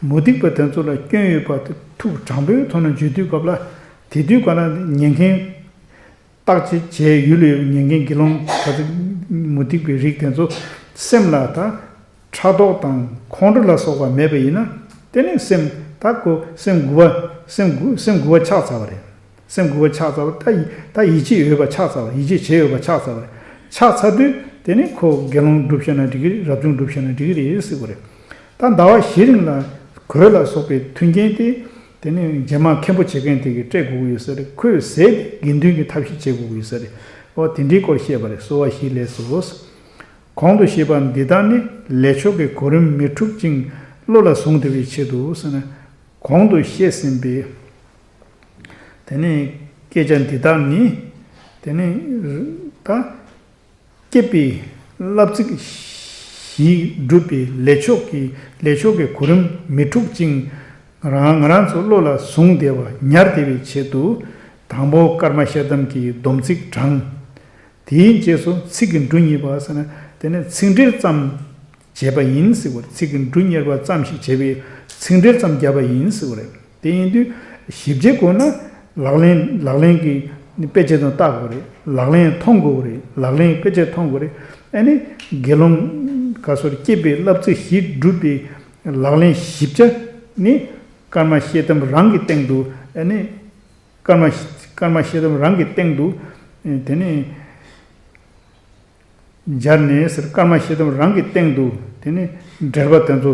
མུ་སྟེགས་པ་དེ་ཚོ་ལ་སྐྱོན་ཡོད་པ་དེ་ཐུགས་དྲང་པོའི་ཐོག་ནས་བརྗོད་དུས་སྐབས་ལ། དེ་དུས་ག་ལ་ཉན་མཁན། བརྟག་དཔྱད་བྱས་ཡུལ་ལ་ཉན་མཁན་དགེ་སློང་ག་ཚོད་མུ་སྟེགས་པའི་རིགས་དེ་ཚོ་སེམས་ལ་ད་ཕྲག་དོག་དང་ཁོང་ཁྲོ་ལ་སོགས་པ་མེད་པ་ཡིན་ན། དེ་ནི་སེམས་ད་ཁོ་སེམས་མགུ་བ་སེམས་མགུ་སེམས་མགུ་བ་ཆགས་ཚར་བ་རེད། སེམས་མགུ་བ་ཆགས་ཚར་བ་ད་ཡི་ད་ཡིད་ཆེས་ཡོད་པ་ཆགས་ཚར་བ་ཡིད་ཆེས་བྱས་ཡོད་པ་ཆགས་ཚར་བ་རེད། ཆགས་ཚར་དུས་དེ་ནི་ཁོ་དགེ་སློང་སྒྲུབ་ཤེས་ན་འགྲིག་གི་རེད། རབ་བྱུང་སྒྲུབ་ཤེས་ན་འགྲིག་གི་རེད་ཟེར་བ་རེད། ད་ཟླ་བ་བཞི་རིང་ལ་གོས་ལ་སོགས་པའི་མཐུན་རྐྱེན་དེ། དེ་ནི་རྗེས་མ་མཁན་པོ་བྱེད་མཁན་དེ་གིས་སྤྲད་དགོས་ཀྱི་ཡོད་ས་རེད། ཁོས་ཟས་དེ་དགེ་འདུན་གྱི་ཐབས་ཤེས་བྱེད་དགོས་ཀྱི་ཡོད་ས་རེད། འོ་དེ་འདྲའི་སྐོར་བཤད་པ་རེད། གསོལ་བ་བཞིའི་ལས་སོ། གོང་དུ་བཤད་པ་འདི་དག་ནི་ལས་ཆོག་གི་གོ་རིམ་མི་འཁྲུག་ཅིང་བློ་ལ་བཟུང་བདེ་བའི་ཆེད་དུ་ཟེར་ན། གོང་དུ་བཤད་ཟིན་པའི་དེ་ནི་སྐད་ཆ་འདི་དག་ནི་དེ་ནི་ད། སྐྱེས་པའི་བསླབ་ཚིགས་བཞི་སྒྲུབ་པའི་ལས་ཆོག་གི་ལས་ཆོག་གི་གོ་རིམ་མི་འཁྲུག་ཅིང་རང་ང་རང་ཚོ་བློ་ལ་བཟུང་བདེ་བ་ཉར་བདེ་བའི་ཆེད་དུ། དང་པོ་ཀརྨ་ཤེལ་དམ་གྱི་སྡོམ་ཚིག་བགྲང་། དེའི་རྗེས་སུ་ཚིག་གི་འབྲུ་གཉིས་པ་ཟེར་ན་དེ་ནི་ཚིག་འགྲེལ་ཙམ་བྱས་པ་ཡིན་ཟེར་བ་རེད། ཚིག་གི་འབྲུ་གཉེར་བ་ཙམ་ཞིག་བྱས་པའི་ཚིག་འགྲེལ་ཙམ་བརྒྱབ་པ་ཡིན་ཟེར་བ་རེད། དེ་ཡིན་དུས་ཞིབ་རྒྱས་དགོས་ན་ལག་ལེན་ལག་ལེན་གྱི་དཔེ་ཆ་དང་བལྟ་དགོས་རེད། ལག་ལེན་མཐོང་དགོས་རེད། ལག་ལེན་དཔེ་ཆ་མཐོང་དགོས་རེད། ཨ་ནི་དགེ་སློང་ག་སོར་སྐྱེས་པའི་བསླབ་ཚིགས་བཞི་སྒྲུབ་པའི་ལག་ལེན་ཞིབ་ཆ་ནི་ཀརྨ་ཤེལ་དམ་རང་གི་སྟེང་དུ་ཨ་ནི་ཀརྨ་ཀརྨ་ཤེལ་དམ་རང་གི་སྟེང་དུ་དེ་ནི། སྦྱར་ནས་ཟེར། ཀརྨ་ཤེལ་དམ་རང་གི་སྟེང་དུ་དེ་ནི་འགྲེལ་པ་དེ་ཚོ།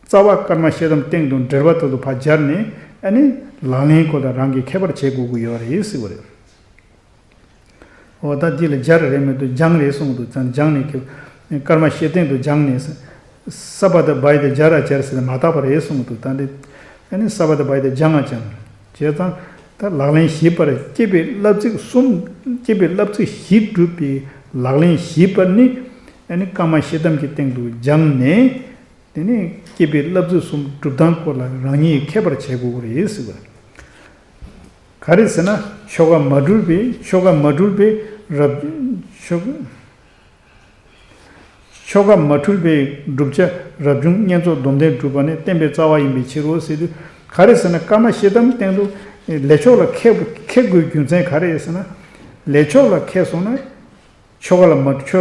རྩ་བ་ཀརྨ་ཤེལ་དམ་སྟེང་དུ་འགྲེལ་པ་དེ་ཚོ་ཕར་སྦྱར་ནས་ཨ་ནི་ལག་ལེན་སྐོར་ལ་རང་གིས་མཁས་པར་བྱེད་དགོས་ཀྱི་ཡོད་རེད་ཟེར་བ་རེད། འོ་ད་འདི་ལ་སྦྱར་རེད་མི་འདུག་སྦྱངས་རེད་གསུངས་འདུག་ཙང་སྦྱངས་ནས་ཁྱབ། ཀརྨ་ཤེལ་སྟེང་དུ་སྦྱངས་ནས་ཟེར། ས་པ་ད་བ་ཡི་ད་སྦྱར་ར་སྦྱར་ཟེར་ནས་མ་བཏགས་པ་རེད་གསུངས་འདུག་ད་འདི་ཨ་ནི་ས་པ་ད་བ་ཡི་ད་སྦྱང་ང་སྦྱང་། བྱས་ཙང་ད་ལག་ལེན་བཞི་པར་སྐྱེས་པའི་བསླབ་ཚིགས་གསུམ། སྐྱེས་པའི་བསླབ་ཚིགས་བཞི་སྒྲུབ་པའི་ལག་ལེན་བཞི་པར་ནི་ཨ་ནི་ཀརྨ་ཤེལ་དམ་གྱི་སྟེང་དུ་སྦྱངས་ནས། དེ་ནས་སྐྱེས་པའི་བསླབ་ཚིགས་གསུམ་སྒྲུབ་སྟངས་སྐོར་ལ་རང་ཉིད་མཁས་པར་བྱེད་དགོས་ཀྱི་རེད་ཟེར་བ། ག་རེ་ཟེར་ན་ཆོ་ག་མ་འཁྲུལ་བའི་ཆོ་ག་མ་འཁྲུལ་བའི་རབ་ཆོ་ག་ཆོ་ག་མ་འཁྲུལ་བའི་བསྒྲུབ་བྱ་རབ་བྱུང་བསྙེན་རྫོགས་སྡོམ་ལྡན་སྒྲུབ་པ་ནི་བསྟན་པའི་རྩ་བ་ཡིན་པའི་ཕྱིར་རོ་ཟེར་དུས། ག་རེ་ཟེར་ན་ཀརྨ་ཤེལ་དམ་སྟེང་དུ་ལས་ཆོག་ལ་མཁས་མཁས་དགོས་རྒྱུ་མཚན་ག་རེ་ཟེར་ན། ལས་ཆོག་ལ་མཁས་སོང་ན་ཆོ་ག་ལ་མ་ཆོ་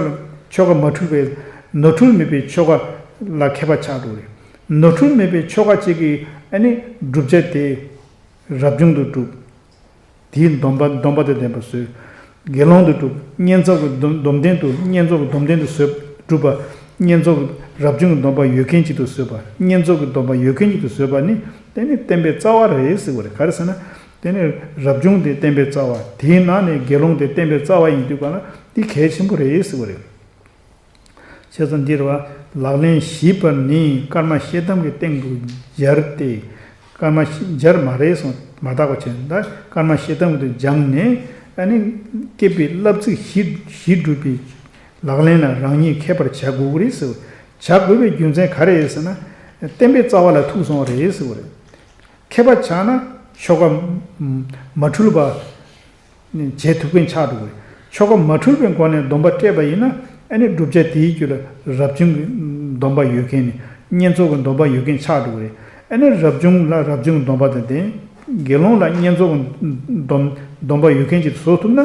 ཆོ་ག་མ་འཁྲུལ་བའི་ནོར་འཁྲུལ་མེད་པའི་ཆོ་ག་ལ་མཁས་པ་ཆགས་འགྲོ་རེད། ནོར་འཁྲུལ་མེད་པའི་ཆོ་ག་ཅིག་གི་ཨ་ནི་བསྒྲུབ་བྱ་དེ་རབ་བྱུང་དུ་གྲུབ། དེའི་སྡོམ་པ་སྡོམ་པ་དང་ལྡན་པ་བཟོས། དགེ་སློང་དུ་གྲུབ། བསྙེན་རྫོགས་ཀྱི་སྡོམ་སྡོམ་ལྡན་དུ་བསྙེན་རྫོགས་ཀྱི་སྡོམ་ལྡན་དུ་བཟོས་གྲུབ་པ། བསྙེན་རྫོགས་ཀྱི་རབ་བྱུང་གི་སྡོམ་པ་ཡོད་མཁན་ཅིག་ཏུ་བཟོས་པ། བསྙེན་རྫོགས་ཀྱི་སྡོམ་པ་ཡོད་མཁན་ཅིག་ཏུ་བཟོས་པ་ནི་དེ་ནི་བསྟན་པའི་རྩ་བ་རེད་ཟེར་བ་རེད། ག་རེ་ཟེར་ན། དེ་ནི་རབ་བྱུང་དེ་བསྟན་པའི་རྩ་བ། དེའི་ནང་ནས་དགེ་སློང་དེ་བསྟན་པའི་རྩ་བ་ཡིན་དུས་ག་ལ་དེ་གལ་ཆེན་པོ་རེད་ཟེར་བ་རེད། བྱས་ཙང་འདིར་བ་ལག་ལེན་བཞི་པར་ནི་ཀརྨ་ཤེལ་དམ་གྱི་སྟེང་དུ་སྦྱར་ཏེ། ཀརྨ་ཤེ་སྦྱར་མ་རེད་གསུངས་མ་བརྟགས་པ་བྱས་ན་ད་ཀརྨ་ཤེལ་དམ་དུ་སྦྱངས་ནས་ཨ་ནི་སྐྱེས་པའི་བསླབ་ཚིགས་བཞི་བཞི་སྒྲུབ་པའི་ལག་ལེན་ལ་རང་ཉིད་མཁས་པར་བྱ་དགོས་ཀྱི་རེད་ཟེར་བ། བྱ་དགོས་པའི་རྒྱུ་མཚན་ག་རེ་རེད་ཟེར་ན། བསྟན་པའི་རྩ་བ་ལ་ཐུག་སོང་བ་རེད་ཟེར་བ་རེད། མཁས་པ་ཆགས་ན་ཆོ་ག་མ་འཁྲུལ་བ་བྱེད་ཐུབ་མཁན་ཆགས་འགྲོ་གི་རེད། ཆོ་ག་མ་འཁྲུལ་བའི་སྒོ་ནས་སྡོམ་པ་སྤྲད་པ་ཡིན་ན། ཨ་ནི་བསྒྲུབ་བྱ་དེའི་རྒྱུད་ལ་རབ་བྱུང་གི་སྡོམ་པ་ཡོད་མཁན་ནི་བསྙེན་རྫོགས་ཀྱི་སྡོམ་པ་ཡོད་མཁན་ཆགས་འགྲོ་གི་རེད། ཨ་ནི་རབ་བྱུང་ལ་རབ་བྱུང་གི་སྡོམ་པ་དང་ལྡན། དགེ་སློང་ལ་བསྙེན་རྫོགས་ཀྱི་སྡོམ་སྡོམ་པ་ཡོད་མཁན་ཅིག་བཟོ་ཐུབ་ན།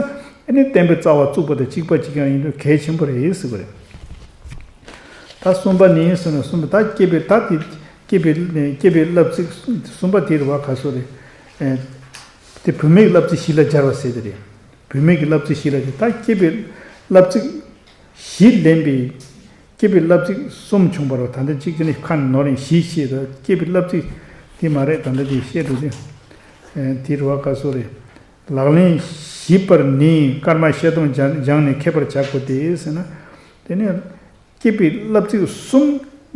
ཨ་ནི་བསྟན་པའི་རྩ་བ་བཙུགས་པ་དང་གཅིག་པ་གཅིག་རྐྱང་ཡིན་དུས་གལ་ཆེན་པོ་རེད་ཟེར་གི་རེད། ད་གསུམ་པ་ནི་ཟེར་ན། གསུམ་པ་ད་སྐྱེས་པའི་ད་དེ་སྐྱེས་པའི་སྐྱེས་པའི་བསླབ་ཚིགས་གསུམ་པ་དེ་རེད་བ། ག་སོ་རེད། ཨེ། དེ་བུད་མེད་ཀྱི་བསླབ་ཚིགས་བཞི་ལ་སྦྱར་བ་ཟེར་དེ་རེད། བུད་མེད་ཀྱི་བསླབ་ཚིགས་བཞི་ལ་སྦྱར། ད་སྐྱེས་པའི་བསླབ་ཚིགས་བཞི་ལེན་པའི་སྐྱེས་པའི་བསླབ་ཚིགས་གསུམ་བྱུང་བ་རེད། ད་ལྟ་གཅིག་དེ་ནི་ཁ་ནས་ནོར་ཡིན། བཞི་བྱས། ད་སྐྱེས་པའི་བསླབ་ཚིགས་དེ་མ་རེད། ད་ལྟ་དེ་བཤད་འགྲོ་དུས། ཨེ། དེ་རེད་བ། ག་སོ་རེད། ལག་ལེན་བཞི་པར་ནི་སྐར་མ་ཤེལ་དམ་སྦྱང་ནས་མཁས་པར་བྱ་དགོས་ཏེ་ཟེར་ན། དེ་ནི་སྐྱེས་པའི་བསླབ་ཚིགས་གསུམ་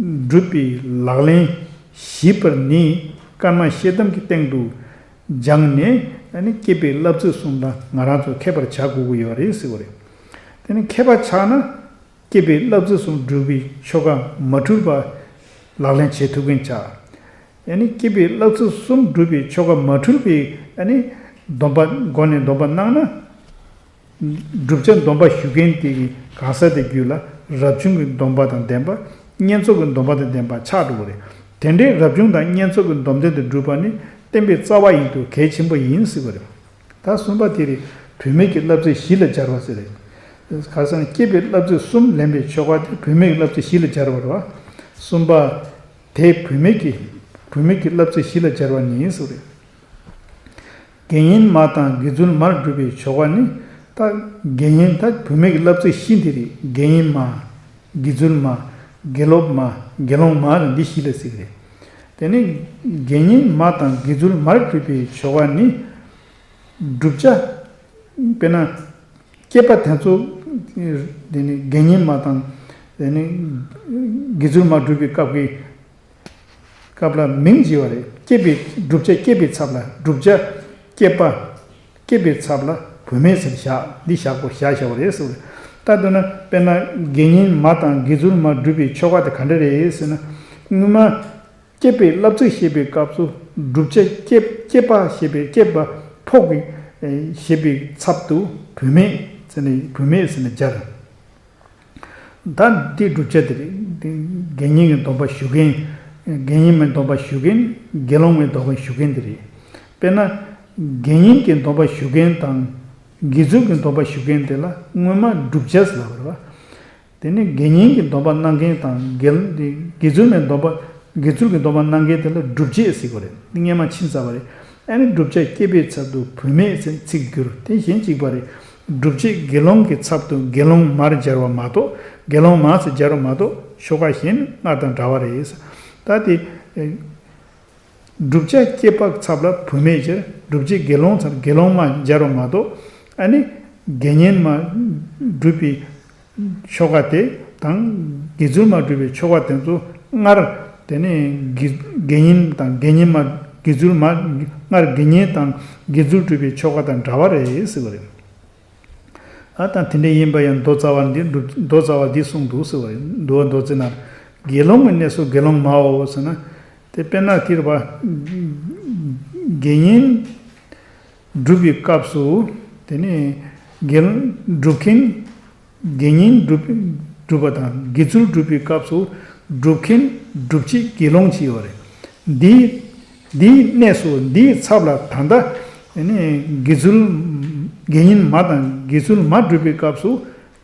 སྒྲུབ་པའི་ལག་ལེན་བཞི་པར་ནི་སྐར་མ་ཤེལ་དམ་གྱི་སྟེང་དུ་སྦྱངས་ནས། ཨ་ནི་སྐྱེས་པའི་བསླབ་ཚིགས་གསུམ་ལ་ང་རང་ཚོ་མཁས་པར་བྱ་དགོས་ཀྱི་ཡོད་རེད་ཟེར་བ་རེད། དེ་ནི་མཁས་པ་ཆགས་ན། སྐྱེས་པའི་བསླབ་ཚིགས་གསུམ་སྒྲུབ་པའི་ཆོ་ག་མ་འཁྲུལ་བ་ལག་ལེན་བྱེད་ཐུབ་མཁན་ཆགས། ཨ་ནི་སྐྱེས་པའི་བསླབ་ཚིགས་གསུམ་སྒྲུབ་པའི་ཆོ་ག་མ་འཁྲུལ་བའི། ཨ་ནི་སྡོམ་པ་སྒོ་ནས་སྡོམ་པ་གནང་ན། བསྒྲུབ་བྱ་སྡོམ་པ་ཞུ་མཁན་དེ་གི་གང་ཟག་དེ་རྒྱུད་ལ་རབ་བྱུང་གི་སྡོམ་པ་དང་ལྡན་པ། བསྙེན་རྫོགས་ཀྱི་སྡོམ་པ་དང་ལྡན་པ་ཆགས་འགྲོ་གི་རེད། དེ་འདྲའི་རབ་བྱུང་དང་བསྙེན་རྫོགས་ཀྱི་སྡོམ་ལྡན་དུ་གྲུབ་པ་ནི་བསྟན་པའི་རྩ་བ་ཡིན་དུས་གལ་ཆེན་པོ་ཡིན་ཟེར་བ་རེད། ད་གསུམ་པ་དེ་རེད། བུད་མེད་ཀྱི་བསླབ་ཚིགས་བཞི་ལ་སྦྱར་བ་ཟེར་རེད། ག་ཟེར་ན། སྐྱེས་པའི་བསླབ་ཚིགས་གསུམ་ལེན་པའི་ཆོ་ག་དེ་བུད་མེད་ཀྱི་བསླབ་ཚིགས་བཞི་ལ་སྦྱར་བ་རེད་བ། གསུམ་པ་དེ་བུད་མེད་ཀྱི་བུད་མེད་ཀྱི་བསླབ་ཚིགས་བཞི་ལ་སྦྱར་བ་ནི་ཟེར་རེད། དགེ་བསྙེན་མ་དང་དགེ་ཚུལ་མར་སྒྲུབ་པའི་ཆོ་ག་ནི། ད་དགེ་བསྙེན་ད་བུད་མེད་ཀྱི་བསླབ་ཚིགས་བཞི་འདི་རེད། དགེ་བསྙེན་མ། དགེ་ཚུལ་མ། དགེ་སློབ་མ། དགེ་སློང་མ་རེད། འདི་བཞི་ལ་ཟེར་གི་རེད། དེ་ནི་དགེ་བསྙེན་མ་དང་དགེ་ཚུལ་མར་སྒྲུབ་པའི་ཆོ་ག་ནི། བསྒྲུབ་བྱ། དཔེར་ན། སྐྱེས་པ་དེ་ཚོ། དེ་ནི་དགེ་བསྙེན་མ་དང་། དེ་ནི་དགེ་ཚུལ་མ་སྒྲུབ་པའི་སྐབས་ཀྱི་སྐབས་ལ་མིང་བརྗེ་བ་རེད། སྐྱེས་པའི་བསྒྲུབ་བྱ་སྐྱེས་པའི་ཚབ་ལ། བསྒྲུབ་བྱ་སྐྱེས་པ། སྐྱེས་པའི་ཚབ་ལ་བུད་མེད་ཟེར་བཞག་འདི་བཞག་གོ་བཞག་བཞག་པ་རེད་ཟེར་བ་རེད། ད་དོན་ན་དཔེར་ན་དགེ་བསྙེན་མ་དང་དགེ་ཚུལ་མ་སྒྲུབ་པའི་ཆོ་ག་དེ་ག་འདྲ་རེད་ཟེར་ན། སྔོན་མ་སྐྱེས་པའི་བསླབ་ཚིགས་བཤད་པའི་སྐབས་སུ། བསྒྲུབ་བྱ་སྐྱེས་སྐྱེས་པ་ཞེས་པའི་སྐྱེས་པ་ཕོ་གི་ཞེས་པའི་ཚབ་ཏུ་བུད་མེད་ཟེར་ནས་བུད་མེད་ཟེར་ནས་སྦྱར། ད་འདི་བསྒྲུབ་བྱ་དེ་རེད། དགེ་བསྙེན་གྱི་སྡོམ་པ་ཞུ་མཁན། དགེ་བསྙེན་མའི་སྡོམ་པ་ཞུ་མཁན། དགེ་སློང་མའི་སྡོམ་པ་ཞུ་མཁན་དེ་རེད། དཔེར་ན། དགེ་བསྙེན་གྱི་སྡོམ་པ་ཞུ་མཁན་དང་། དགེ་ཚུལ་གྱི་སྡོམ་པ་ཞུ་མཁན་དེ་ལ་སྔོན་མ་བསྒྲུབ་བྱ་ཟེར་བ་རེད་བ། དེ་ནི་དགེ་བསྙེན་གྱི་སྡོམ་པ་གནང་མཁན་དང་། དགེ་དགེ་ཚུལ་མའི་སྡོམ་པ། དགེ་ཚུལ་གྱི་སྡོམ་པ་གནང་མཁན་དེ་ལ་བསྒྲུབ་བྱ་ཟེར་གྱི་རེད། འདི་སྔོན་མ་ཕྱིན་ཚར་བ་རེད། ཨ་ནི་བསྒྲུབ་བྱ་སྐྱེས་པའི་ཚབ་ཏུ་བུད་མེད་ཟེར་ཚིག་བསྒྱུར། དེ་གཞན་གཅིག་པ་རེད། བསྒྲུབ་བྱ་དགེ་སློང་གི་ཚབ་ཏུ་དགེ་སློང་མར་སྦྱར་བ་མ་གཏོགས། དགེ་སློང་མ་ཟེར་སྦྱར་བ་མ་གཏོགས་ཆོ་ག་གཞན་སྔར་དང་འདྲ་བ་རེད། ད་དེ། བསྒྲུབ་བྱ་སྐྱེས་པ་ཚབ་ལ་བུད་མེད་སྦྱར། བསྒྲུབ་བྱ་དགེ་སློང་ཚབ་དགེ་སློང་མ་སྦྱར་བ་མ་གཏོགས། ཨ་ནི་དགེ་བསྙེན་མ་སྒྲུབ་པའི་ཆོ་ག་དེ་དང་། དགེ་ཚུལ་མ་སྒྲུབ་པའི་ཆོ་ག་དེ་ཚོ་སྔར། དེ་ནི་དགེ་དགེ་བསྙེན་དང་དགེ་བསྙེན་མ། དགེ་ཚུལ་མ། སྔར་དགེ་བསྙེན་དང་དགེ་ཚུལ་སྒྲུབ་པའི་ཆོ་ག་དང་འདྲ་བ་རེད་ཟེར་བ་རེད། ཨ་ད་དེ་འདྲ་ཡིན་པ་ཡང་མདོ་རྩ་བ་འདི་སྒྲུབ་མདོ་རྩ་བ་འདི་གསུངས་འདུག་ཟེར་བ་རེད། འདུལ་བ་མདོ་རྩ་ན། དགེ་སློང་གི་གནས་སུ་དགེ་སློང་མའོ་ཟེར་ན། དེ་དཔེར་ན་དེ་རེད་བ། དགེ་བསྙེན་སྒྲུབ་པའི་སྐབས་སུ། དེ་ནི་དགེ་སྒྲུབ་མཁན། དགེ་བསྙེན་སྒྲུབ་སྒྲུབ་པ་དང་དགེ་ཚུལ་སྒྲུབ་པའི་སྐབས་སུ་སྒྲུབ་མཁན་སྒྲུབ་བྱེད་དགེ་སློང་ཅིག་ཡོད་རེད། འདི་འདིའི་གནས་སུ་འདིའི་ཚབ་ལ་ད་ལྟ་ནི་དགེ་ཚུལ་དགེ་བསྙེན་མ་དང་དགེ་ཚུལ་མ་སྒྲུབ་པའི་སྐབས་སུ་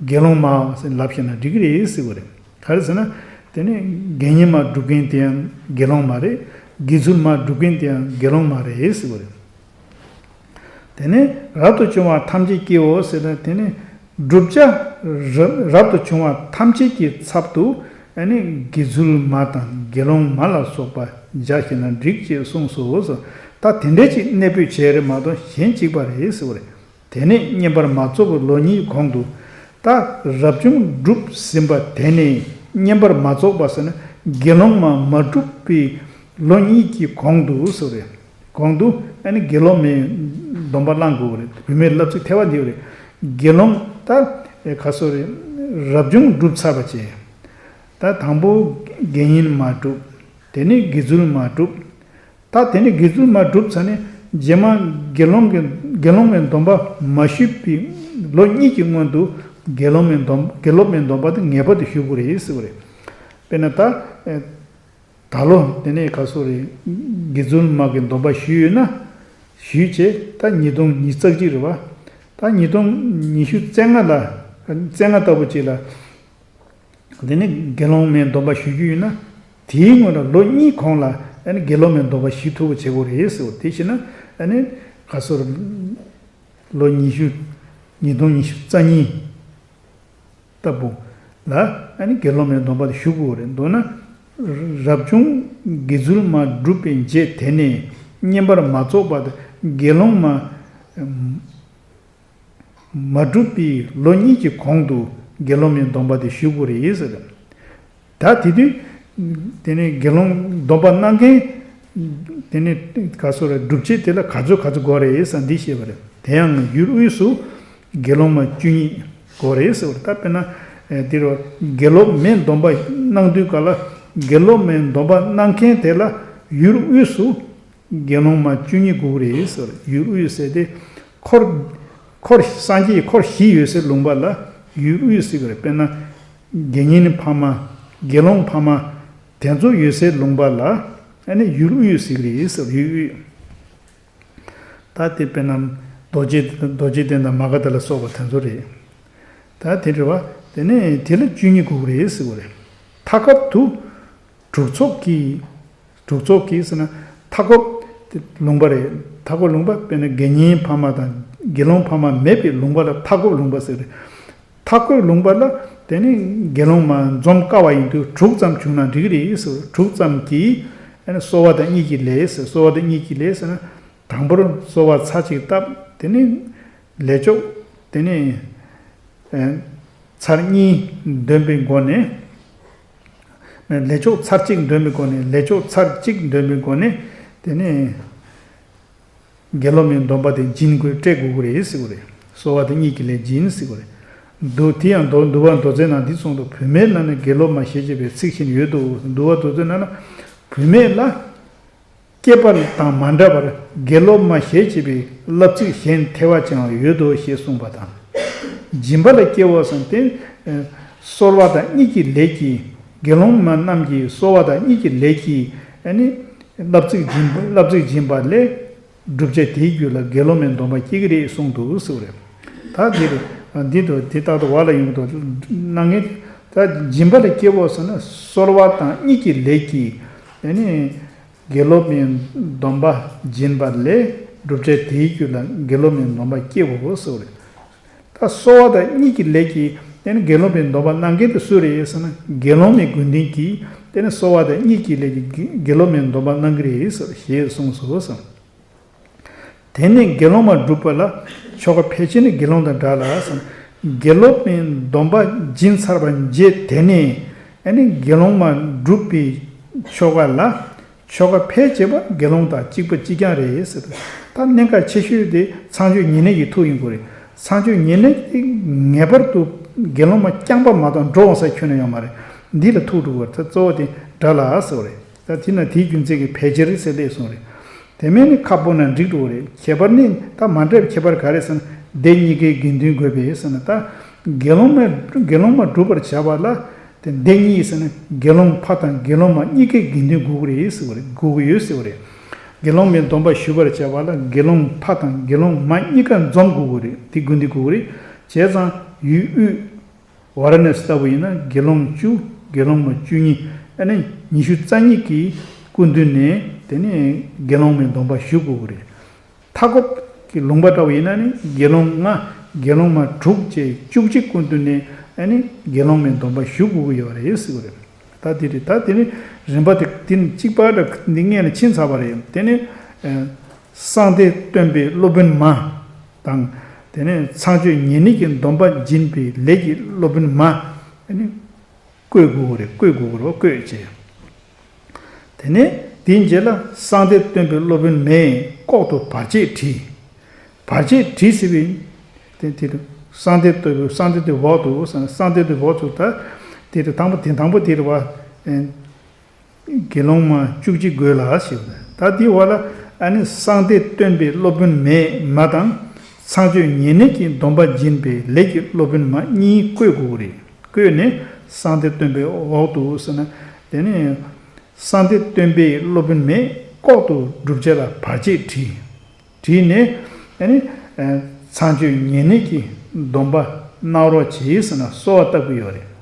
དགེ་སློང་མ་ཟེར་ལབ་ཤེས་ན་འགྲིག་གི་རེད་ཟེར་བ་རེད། ག་རེ་ཟེར་ན། དེ་ནི་དགེ་བསྙེན་མ་སྒྲུབ་མཁན་དེ་ཡང་དགེ་སློང་མ་རེད། དགེ་ཚུལ་མ་སྒྲུབ་མཁན་དེ་ཡང་དགེ་སློང་མ་རེད་ཟེར་བ་རེད། དེ་ནས་རབ་ཏུ་བྱུང་བ་ཐམས་ཅད་ཀྱིའོ་ཟེར་ན། དེ་ནས་བསྒྲུབ་བྱ་རབ་རབ་ཏུ་བྱུང་བ་ཐམས་ཅད་ཀྱི་ཚབ་ཏུ་ཨ་ནི་དགེ་ཚུལ་མ་དང་དགེ་སློང་མ་ལ་སོགས་པ་སྦྱར་ཞེ་ན་འགྲིག་ཅེས་གསུངས་སོ། ད་དེ་འདྲ་ཅིག་གནས་སྤོས་བྱས་རེད་མ་གཏོགས་གཞན་གཅིག་པ་རེད་ཟེར་བ་རེད། དེ་ནས་བསྙེན་པར་མ་རྫོགས་པའི་ལོ་གཉིས་གོང་དུ། ད་རབ་བྱུང་བསྒྲུབས་ཟིན་པ་དེ་ནས་བསྙེན་པར་མ་རྫོགས་པ་ཟེར་ན་དགེ་སློང་མ་མ་གྲུབ་པའི་ལོ་གཉིས་ཀྱི་གོང་དུ་ཟེར་བ་རེད། གོང་དུ་ཨ་ནི་དགེ་སློང་མའི་སྡོམ་པ་བླང་དགོས་པ་རེད། བུད་མེད་བསླབ་ཚིགས་ཐེ་བ་འདི་རེད། དགེ་སློང་ད་ག་སོ་རེད། རབ་བྱུང་བསྒྲུབས་ཚར་བ་བྱས། ད་དང་པོ་དགེ་བསྙེན་མ་གྲུབ། དེ་ནས་དགེ་ཚུལ་མ་གྲུབ། ད་དེ་ནས་དགེ་ཚུལ་མ་བསྒྲུབས་ཚར་ནས་རྗེས་མ་དགེ་སློང་གི་དགེ་སློང་མའི་སྡོམ་པ་མ་ཞུས་པའི་ལོ་གཉིས་ཀྱི་སྔོན་དུ་དགེ་སློང་མའི་སྡོམ་དགེ་སློབ་མའི་སྡོམ་པ་དེ་ངེས་པར་དུ་ཞུ་དགོས་རེད་ཟེར་བ་རེད། དཔེར་ན་ད་ད་ལོ་དེ་ནས་ག་སོ་རེད། དགེ་ཚུལ་མ་གི་སྡོམ་པ་ཞུས་ཡོད་ན་ཞུས་བྱས་ད་ཉིས་སྟོང་ཉི་ཤུ་རྩ་གཅིག་རེད་བ། ད་ཉིས་སྟོང་ཉི་ཤུ་རྩ་ལྔ་ལ་རྩ་ལྔ་ལྟ་བུ་ཅིག་ལ། དེ་ནས་དགེ་སློང་མའི་སྡོམ་པ་ཞུ་རྒྱུ་ཡིན་ན། དེའི་སྔོན་ལ་ལོ་གཉིས་གོང་ལ་ཨ་ནི་དགེ་སློང་མའི་སྡོམ་པ་ཞུ་ཐུབ་པ་བྱེད་དགོས་རེད་ཟེར་བ་དེ་བྱས་ན་ཨ་ནི་ག་སོར་ལོ་ཉི་ཤུ་ཉིས་སྟོང་ཉི་ཤུ་རྩ་གཉིས་ལྟ་བུ་ལ་ཨ་ནི་དགེ་སློང་མའི་སྡོམ་པ་དེ་ཞུ་དགོས་རེད། མདོར་ན་རབ་བྱུང་དགེ་ཚུལ་མ་བསྒྲུབས་པའི་རྗེས་དེ་ནས་བསྙེན་པར་མ་རྫོགས་པར་དགེ་སློང་མ། མ་བསྒྲུབས་པའི་ལོ་གཉིས་ཀྱི་གོང་དུ་དགེ་སློང་མའི་སྡོམ་པ་དེ་ཞུ་དགོས་རེད་ཟེར། ད་དེ་དུས་དེ་ནས་དགེ་སློང་སྡོམ་པ་གནང་མཁན་དེ་ནས་ག་སོ་རེད། སྒྲུབ་བྱེད་དེ་ལ་ག་ཚོད་ག་ཚོད་དགོས་རེད་ཟེར་འདི་བཤད་པ་རེད། དེ་ཡང་ཡུལ་དབུས་སུ་དགེ་སློང་མ་བཅུ་གཉིས་དགོས་རེད་ཟེར་བ་རེད། ད་དཔེར་ན་དེ་རུ་དགེ་སློབ་མའི་སྡོམ་པ་གནང་དུས་ག་ལ་དགེ་སློབ་མའི་སྡོམ་པ་གནང་མཁན་དེ་ལ་ཡུལ་དབུས་སུ། དགེ་སློང་མ་བཅུ་གཉིས་དགོས་རེད་ཟེར། ཡུལ་དབུས་ཟེར་ཏེ། འཁོར། འཁོར་སངས་རྒྱས་ཀྱི་འཁོར་བཞི་ཡོད་སའི་ལུང་པ་ལ་ཡུལ་དབུས་ཟེར་གི་རེད། དཔེར་ན། དགེ་བསྙེན་ཕ་མ། དགེ་སློང་ཕ་མ། དེ་ཚོ་ཡོད་སའི་ལུང་པ་ལ་ཨ་ནི་ཡུལ་དབུས་ཟེར་གི་རེད་ཟེར། ཡུལ་དབུས། ད་དེ་དཔེར་ན། རྡོ་རྗེ་རྡོ་རྗེ་གདན་དང་མ་ག་དྷ་ལ་སོགས་པ་དེ་ཚོ་རེད། ད་དེ་རེད་བ། དེ་ནས་དེ་ལ་བཅུ་གཉིས་དགོས་གི་རེད་ཟེར་གི་རེད། མཐའ་འཁོབ་ཏུ། གྲོགས་ཚོགས་ཀྱིས། གྲོགས་ཚོགས་ཀྱིས་ཟེར་ན་མཐའ་འཁོབ་དེ་ལུང་པ་རེད། མཐའ་འཁོབ་ལུང་པ་དཔེར་ན་དགེ་བསྙེན་ཕ་མ་དང་དགེ་སློང་ཕ་མ་མེད་པའི་ལུང་པ་ལ་མཐའ་འཁོབ་ལུང་པ་ཟེར་རེད། མཐའ་འཁོབ་ལུང་པ་ལ་དེ་ནི་དགེ་སློང་མ་འཛོམས་དཀའ་བ་ཡིན་དུས་དྲུག་ཙམ་བྱུང་ན་འགྲིག་གི་རེད་ཟེར། དྲུག་ཙམ་གྱིས་ཨ་ནི་གསོལ་བ་དང་གཉིས་ཀྱི་ལས་ཟེར། གསོལ་བ་དང་གཉིས་ཀྱི་ལས་ཟེར་ན་དང་པོར་གསོལ་བ་ཚར་གཅིག་བཏབ། དེ་ནི་ལས་ཆོག་དེ་ནི། ཚར་གཉིས་འདོན་པའི་སྒོ་ནས། ལས་ཆོག་ཚར་གཅིག་འདོན་པའི་སྒོ་ནས། ལས་ཆོག་ཚར་གཅིག་འདོན་པའི་སྒོ་ནས། དེ་ནས་དགེ་སློབ་མའི་སྡོམ་པ་དེ་སྦྱིན་དགོས་སྤྲད་དགོས་ཀྱི་རེད་ཟེར་གྱི་རེད། གསོལ་བ་དེ་གཉིས་ཀྱི་ལས་སྦྱིན་ཟེར་གྱི་རེད། འདུག་དེ་ཡང་འདུག་འདུག་པ་མདོ་རྩའི་ནང་འདི་གསུངས་འདུག་བུད་མེད་ལ་ནི་དགེ་སློབ་མ་ཞེས་བྱ་བའི་ཚིག་བཞིན་ཡོད་དོ། འདུག་པ་མདོ་རྩའི་ནང་ན་བུད་མེད་ལ། སྐྱེས་པ་དང་མ་འདྲ་བར་དགེ་སློབ་མ་ཞེས་བྱ་བའི་བསླབ་ཚིག་གཞན་ཐེ་བ་ཅན་ཡང་ཡོད་དོ་ཞེས་གསུངས་པ་དང་། སྦྱིན་པ་ལ་སྐྱེ་བོ་གསུངས་ཏེ། གསོལ་བ་དང་གཉིས་ཀྱི་ལས་ཀྱིས། དགེ་སློང་མ་རྣམས་ཀྱིས་གསོལ་བ་དང་གཉིས་ཀྱི་ལས་ཀྱིས་ཨ་ནི་བསླབ་ཚིག་སྦྱིན་བསླབ་ཚིག་སྦྱིན་པ་ལས། བསྒྲུབ་བྱ་དེའི་རྒྱུད་ལ་དགེ་སློབ་མའི་སྡོམ་པ་སྐྱེ་གི་རེད་གསུངས་འདུག་ཟེར་བ་རེད། ད་འདི་རེད། འདི་དང་འདི་ལྟར་དུ་བ་ལ་ཡོང་དུ་སྣང་ངེས། ད་སྦྱིན་པ་ལ་སྐྱེ་བོ་ཟེར་ན་གསོལ་བ་དང་གཉིས་ཀྱི་ལས་ཀྱིས་ཨ་ནི། དགེ་སློབ་མའི་སྡོམ་པ་སྦྱིན་པ་ལས་བསྒྲུབ་བྱ་དེའི་རྒྱུད་ལ་དགེ་སློབ་མའི་སྡོམ་པ་སྐྱེ་བའོ་ཟེར་བ་རེད། ད་གསོལ་བ་དང་གཉིས་ཀྱི་ལས་ཀྱིས་དེ་ནི་དགེ་སློབ་མའི་སྡོམ་པ་གནང་མཁན་དེ་སུ་རེད་ཟེར་ན་དགེ་སློང་མའི་དགེ་འདུན་གྱིས་དེ་ནི་གསོལ་བ་དང་གཉིས་ཀྱི་ལས་ཀྱིས་དགེ་སློབ་མའི་སྡོམ་པ་གནང་གི་རེད་ཟེར་ཞེས་གསུངས་སོ་ཟེར། དེ་ནས་དགེ་སློང་མ་བསྒྲུབ་པ་ལ་ཆོ་ག་ཕལ་ཆེར་ནི་དགེ་སློང་དང་འདྲ་ལ་ཟེར། དགེ་སློབ་མའི་སྡོམ་པ་སྦྱིན་ཚར་བའི་རྗེས་དེ་ནས་ཨ་ནི་དགེ་སློང་མ་བསྒྲུབ་པའི་ཆོ་ག་ལ། ཆོ་ག་ཕལ་ཆེ་བ་དགེ་སློང་དང་གཅིག་པ་གཅིག་རྐྱང་རེད་ཟེར། ད་གནད་འགག་ཆེ་ཤོས་དེ་ཚངས་སྤྱོད་ཉེ་གནས་ཀྱི་ཐུག་ཡིན་དགོས་རེད། ཚངས་སྤྱོད་ཉེ་གནས་དེ་ངེས་པར་དུ་དགེ་སློང་མ་རྐྱང་པ་མ་གཏོགས་འགྲོ་འོང་ས་ཁྱོན་ནས་ཡོད་མ་རེད། འདི་ལ་ཐུག་འགྲོ་དགོས་རེད། ད་གཙོ་བོ་དེ་འདྲ་ལ་ཟེར་བ་རེད། ད་དེ་ན་དེའི་རྒྱུ་མཚན་གྱིས་ཕལ་ཆེར་ཟེར་སླེབས་སོང་རེད། དེ་མིན་ནི་ཁག་པོ་ན་འགྲིག་འགྲོ་གི་རེད། ཁྱད་པར་ནི་ད་མ་འདྲ་བའི་ཁྱད་པར་ག་རེ་ཟེར་ན་སྡེ་གཉིས་ཀའི་དགེ་འདུན་དགོས་པས་ཟེར་ན་ད་དགེ་སློང་མ་དགེ་སློང་མ་བསྒྲུབ་པར་བྱ་བ་ལ་དེ་སྡེ་གཉིས་ཟེར་ན་དགེ་སློང་ཕ་དང་དགེ་སློང་མ་གཉིས་ཀའི་དགེ་འདུན་དགོས་ཀྱི་རེད་ཟེར་བ་རེད། དགོས་ཀྱི་ཡོད་ཟེར་བ་རེད། དགེ་སློང་མའི་སྡོམ་པ་ཞུ་བར་བྱ་བ་ལ་དགེ་སློང་ཕ་དང་དགེ་སློང་མ་གཉིས་ཀ་འཛོམས་དགོས་ཀྱི་རེད། དེ་དགོས་འདི་དགོས་ཀྱི་རེད། བྱས་ཙང་ཡུལ་དབུས། ཝཱ་ར་ཎ་སི་ལྟ་བུ་ཡིན་ན་དགེ་སློང་བཅུ། དགེ་སློང་མ་བཅུ་གཉིས། ཨ་ནི་ཉི་ཤུ་རྩ་གཉིས་ཀྱི་སྐུ་མདུན་ནས་དེ་ནས་དགེ་སློང་མའི་སྡོམ་པ་ཞུ་དགོས་ཀྱི་རེད། མཐའ་འཁོབ་ཀྱི་ལུང་པ་ལྟ་བུ་ཡིན་ན་ནི་དགེ་སློང་ལྔ། དགེ་སློང་མ་དྲུག་བཅས་བཅུ་གཅིག་སྐུ་མདུན་ནས་ཨ་ནི་དགེ་སློང་མའི་སྡོམ་པ་ཞུ་དགོས་ཀྱི་ཡོད་རེད་ཟེར་གྱི་རེད། ད་དེ་རེད། ད་དེ་ནི་རིམ་པ་དེ་དེ་ནི་གཅིག་པ་འདྲ་འདི་སྔོན་ལ་ཕྱིན་ཚར་བ་རེད། དེ་ནི་གསང་སྟེ་སྟོན་པའི་སློབ་དཔོན་མ། དང་། དེ་ནས་ཚངས་སྤྱོད་ཉེ་གནས་ཀྱི་སྡོམ་པ་སྦྱིན་པའི་ལས་ཀྱི་སློབ་དཔོན་མ། ཨ་ནི། བསྐོས་དགོས་ཀྱི་རེད། བསྐོས་དགོས་ཀྱི་རེད། བསྐོས་བྱས། དེ་ནས་དེའི་རྗེས་ལ་གསང་སྟེ་སྟོན་པའི་སློབ་དཔོན་མས་ལྐོག་ཏུ་བར་ཆད་བྲིས། བར་ཆད་བྲིས་ཟེར་བའི། དེ་དེ་གསང་སྟེ་སྟོན་པའི་གསང་སྟེ་དེ་འོག་ཏུ་གསང་སྟེ་དེ་འོག་ཏུ་ད། དེ་དེ་དང་པོ་དེ་དང་པོ་དེ་རེད་བ། དགེ་སློང་མ་བཅུ་གཅིག་དགོས་ལ་ཞེས་པ་ ད་དེའི་འོག་ལ་ཨ་ནི་གསང་བདེ་སྟོན་པའི་སློབ་དཔོན་མས་མ་དང་། ཚངས་སྤྱོད་ཉེ་གནས་ཀྱི་སྡོམ་པ་སྦྱིན་པའི་ལས་ཀྱི་སློབ་དཔོན་མ་གཉིས་བཀོད་དགོས་རེད། བཀོད་ནས་གསང་བདེ་སྟོན་པའི་འོག་ཏུ་ཟེར་ན། དེ་ནི་གསང་བདེ་སྟོན་པའི་སློབ་དཔོན་མས་ལྐོག་ཏུ་བསྒྲུབ་བྱ་ལ་བར་ཆད་བྲིས། བྲིས་ནས་ཨ་ནི་ཚངས་སྤྱོད་ཉེ་གནས་ཀྱི་སྡོམ་པ་གནང་རོགས་གྱིས་ཟེར་ན་གསོལ་བ་བཏབ་ཀྱི་ཡོད་རེད།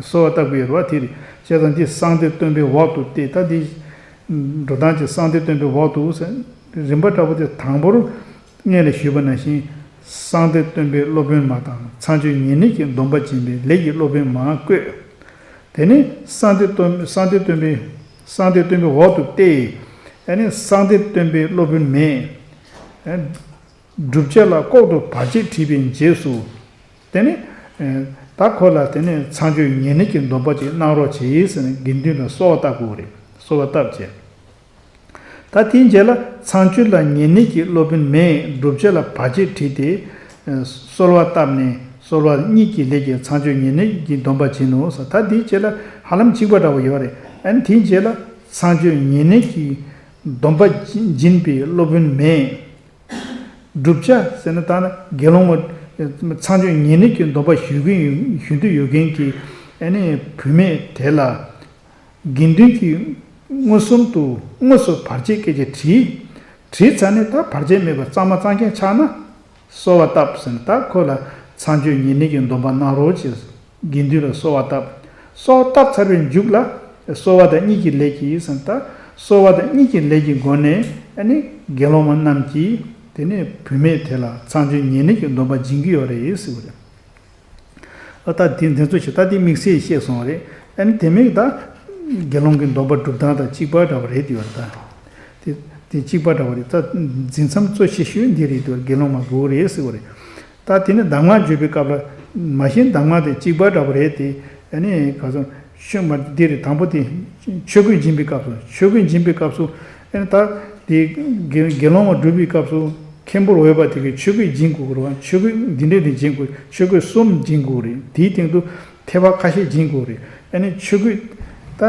གསོལ་བ་བཏབ་ཀྱི་ཡོད་རེད་བ། དེ་རེད། བྱས་ཙང་འདི་གསང་བདེ་སྟོན་པའི་འོག་ཏུ་སྟེ། ད་འདི་འགྲོ་སྟངས་ཀྱི་གསང་བདེ་སྟོན་པའི་འོག་ཏུ་ཟེར་རིམ་པ་འདྲ་པོ་དེ། དང་པོར་སྔོན་ལ་ཞུས་པ་ནང་བཞིན་གསང་བདེ་སྟོན་པའི་སློབ་དཔོན་མ་དང་། ཚངས་སྤྱོད་ཉེ་གནས་ཀྱི་སྡོམ་པ་སྦྱིན་པའི་ལས་ཀྱི་སློབ་དཔོན་མ་བཀོད། དེ་ནས་གསང་བདེ་སྟོན་གསང་བདེ་སྟོན་པའི་གསང་བདེ་སྟོན་པའི་འོག་ཏུ་སྟེ། ཨ་ནི་གསང་བདེ་སྟོན་པའི་སློབ་དཔོན་མས་བསྒྲུབ་བྱ་ལ་ལྐོག་ཏུ་བར་ཆད་བྲིས་པའི་རྗེས་སུ། དེ་ནི་ད་ཁོ་ལ་དེ་ནི་ཚངས་སྤྱོད་ཉེ་གནས་ཀྱི་སྡོམ་པ་ཅིག་གནང་རོགས་གྱིས་ཟེར་ནས་དགེ་འདུན་ལ་གསོལ་བ་བཏབ་དགོས་རེད། གསོལ་བ་བཏབ་བྱས། ད་དེའི་རྗེས་ལ་ཚངས་སྤྱོད་ལ་ཉེ་གནས་ཀྱི་སློབ་དཔོན་མས་བསྒྲུབ་བྱ་ལ་བར་ཆད་བྲིས་ཏེ། གསོལ་བ་བཏབ་ནས་གསོལ་བ་གཉིས་ཀྱི་ལས་ཀྱིས་ཚངས་སྤྱོད་ཉེ་གནས་ཀྱི་སྡོམ་པ་བྱིན་ནོ་ཟེར། ད་དེའི་རྗེས་ལ་ཧ་ལམ་གཅིག་པ་འདྲ་བོ་ཡོད་རེད། ཨ་ནི་དེའི་རྗེས་ལ་ཚངས་སྤྱོད་ཉེ་གནས་ཀྱི་སྡོམ་པ་སྦྱིན་པའི་སློབ་དཔོན་མས། བསྒྲུབ་བྱ་ཟེར་ན་ད་ནི་དགེ་སློང་མ་ཚངས་སྤྱོད་ཉེ་གནས་ཀྱི་སྡོམ་པ་ཞུ་གིན་ཞུ་འདོད་ཡོད་མཁན་གྱི་ཨ་ནི་བུད་མེད་དེ་ལ། དགེ་འདུན་གྱིས་མངོན་སུམ་དུ་དངོས་སུ་བར་ཆད་སྐད་ཅིག་བྲིས། བྲིས་ཚར་ནས་ད་བར་ཆད་མེད་པར་གཙང་མ་གཙང་རྐྱང་ཆགས་ན། གསོལ་བ་བཏབ་ཟེར་ནས་ད་ཁོ་ལ་ཚངས་སྤྱོད་ཉེ་གནས་ཀྱི་སྡོམ་པ་གནང་རོགས་ཞེས་དགེ་འདུན་ལ་གསོལ་བ་བཏབ། གསོལ་བ་བཏབ་ཚར་བའི་མཇུག་ལ་གསོལ་བ་དང་གཉིས་ཀྱི་ལས་ཀྱིས་ཟེར་ནས་ད་གསོལ་བ་དང་གཉིས་ཀྱི་ལས་ཀྱི་སྒོ་ནས་ཨ་ནི་དགེ་སློང་མ་རྣམས་ཀྱིས་དེ་ནས་བུད་མེད་དེ་ལ་ཚངས་སྤྱོད་ཉེ་གནས་ཀྱི་སྡོམ་པ་སྦྱིན་གྱི་ཡོད་རེད་ཟེར་བ་རེད། ཨ་ད་དེ་འདི་ཚོ་ཞིག་ད་དེ་དམིགས་བསལ་བཤད་སོང་བ་རེད། ཨ་ནི་དེ་མིན་ད་དགེ་སློང་གི་སྡོམ་པ་སྒྲུབ་སྟངས་དང་གཅིག་པ་འདྲ་བ་རེད་དེ་ཡོད་རེད་ད། དེ་དེ་གཅིག་པ་འདྲ་བ་རེད། ད་འཛིན་མཚམས་གཙོ་ཆེ་ཤོས་འདི་རེད་དེ་ཡོད་རེད། དགེ་སློང་མ་དགོས་རེད་ཟེར་བ་རེད། ད་དེ་ནི་གདམས་ངག་བརྗོད་པའི་སྐབས་ལ་མ་གཞི་གདམས་ངག་དེ་གཅིག་པ་འདྲ་བ་རེད་དེ། ཨ་ནི་ག་ཚོད་ཤོད་མ་འདི་རེད། དང་པོ་དེ་ཆོས་གོས་སྦྱིན་པའི་སྐབས་སུ། ཆོས་གོས་སྦྱིན་པའི་སྐབས་སུ་ཨ་ནི་ད་དེ་དགེ་དགེ་སློང་མ་སྒྲུབ་པའི་སྐབས་སུ། མཁན་པོར་འོས་པ་དེ་གིས་ཆོས་གོས་སྦྱིན་དགོས་རེད་བ། ཆོས་གོས་འདི་འདྲས་དེ་སྦྱིན་དགོས། ཆོས་གོས་གསུམ་སྦྱིན་དགོས་རེད། དེའི་སྟེང་དུ་ཐལ་བ་ཁ་ཤས་སྦྱིན་དགོས་རེད། ཨ་ནི་ཆོས་གོས་ད་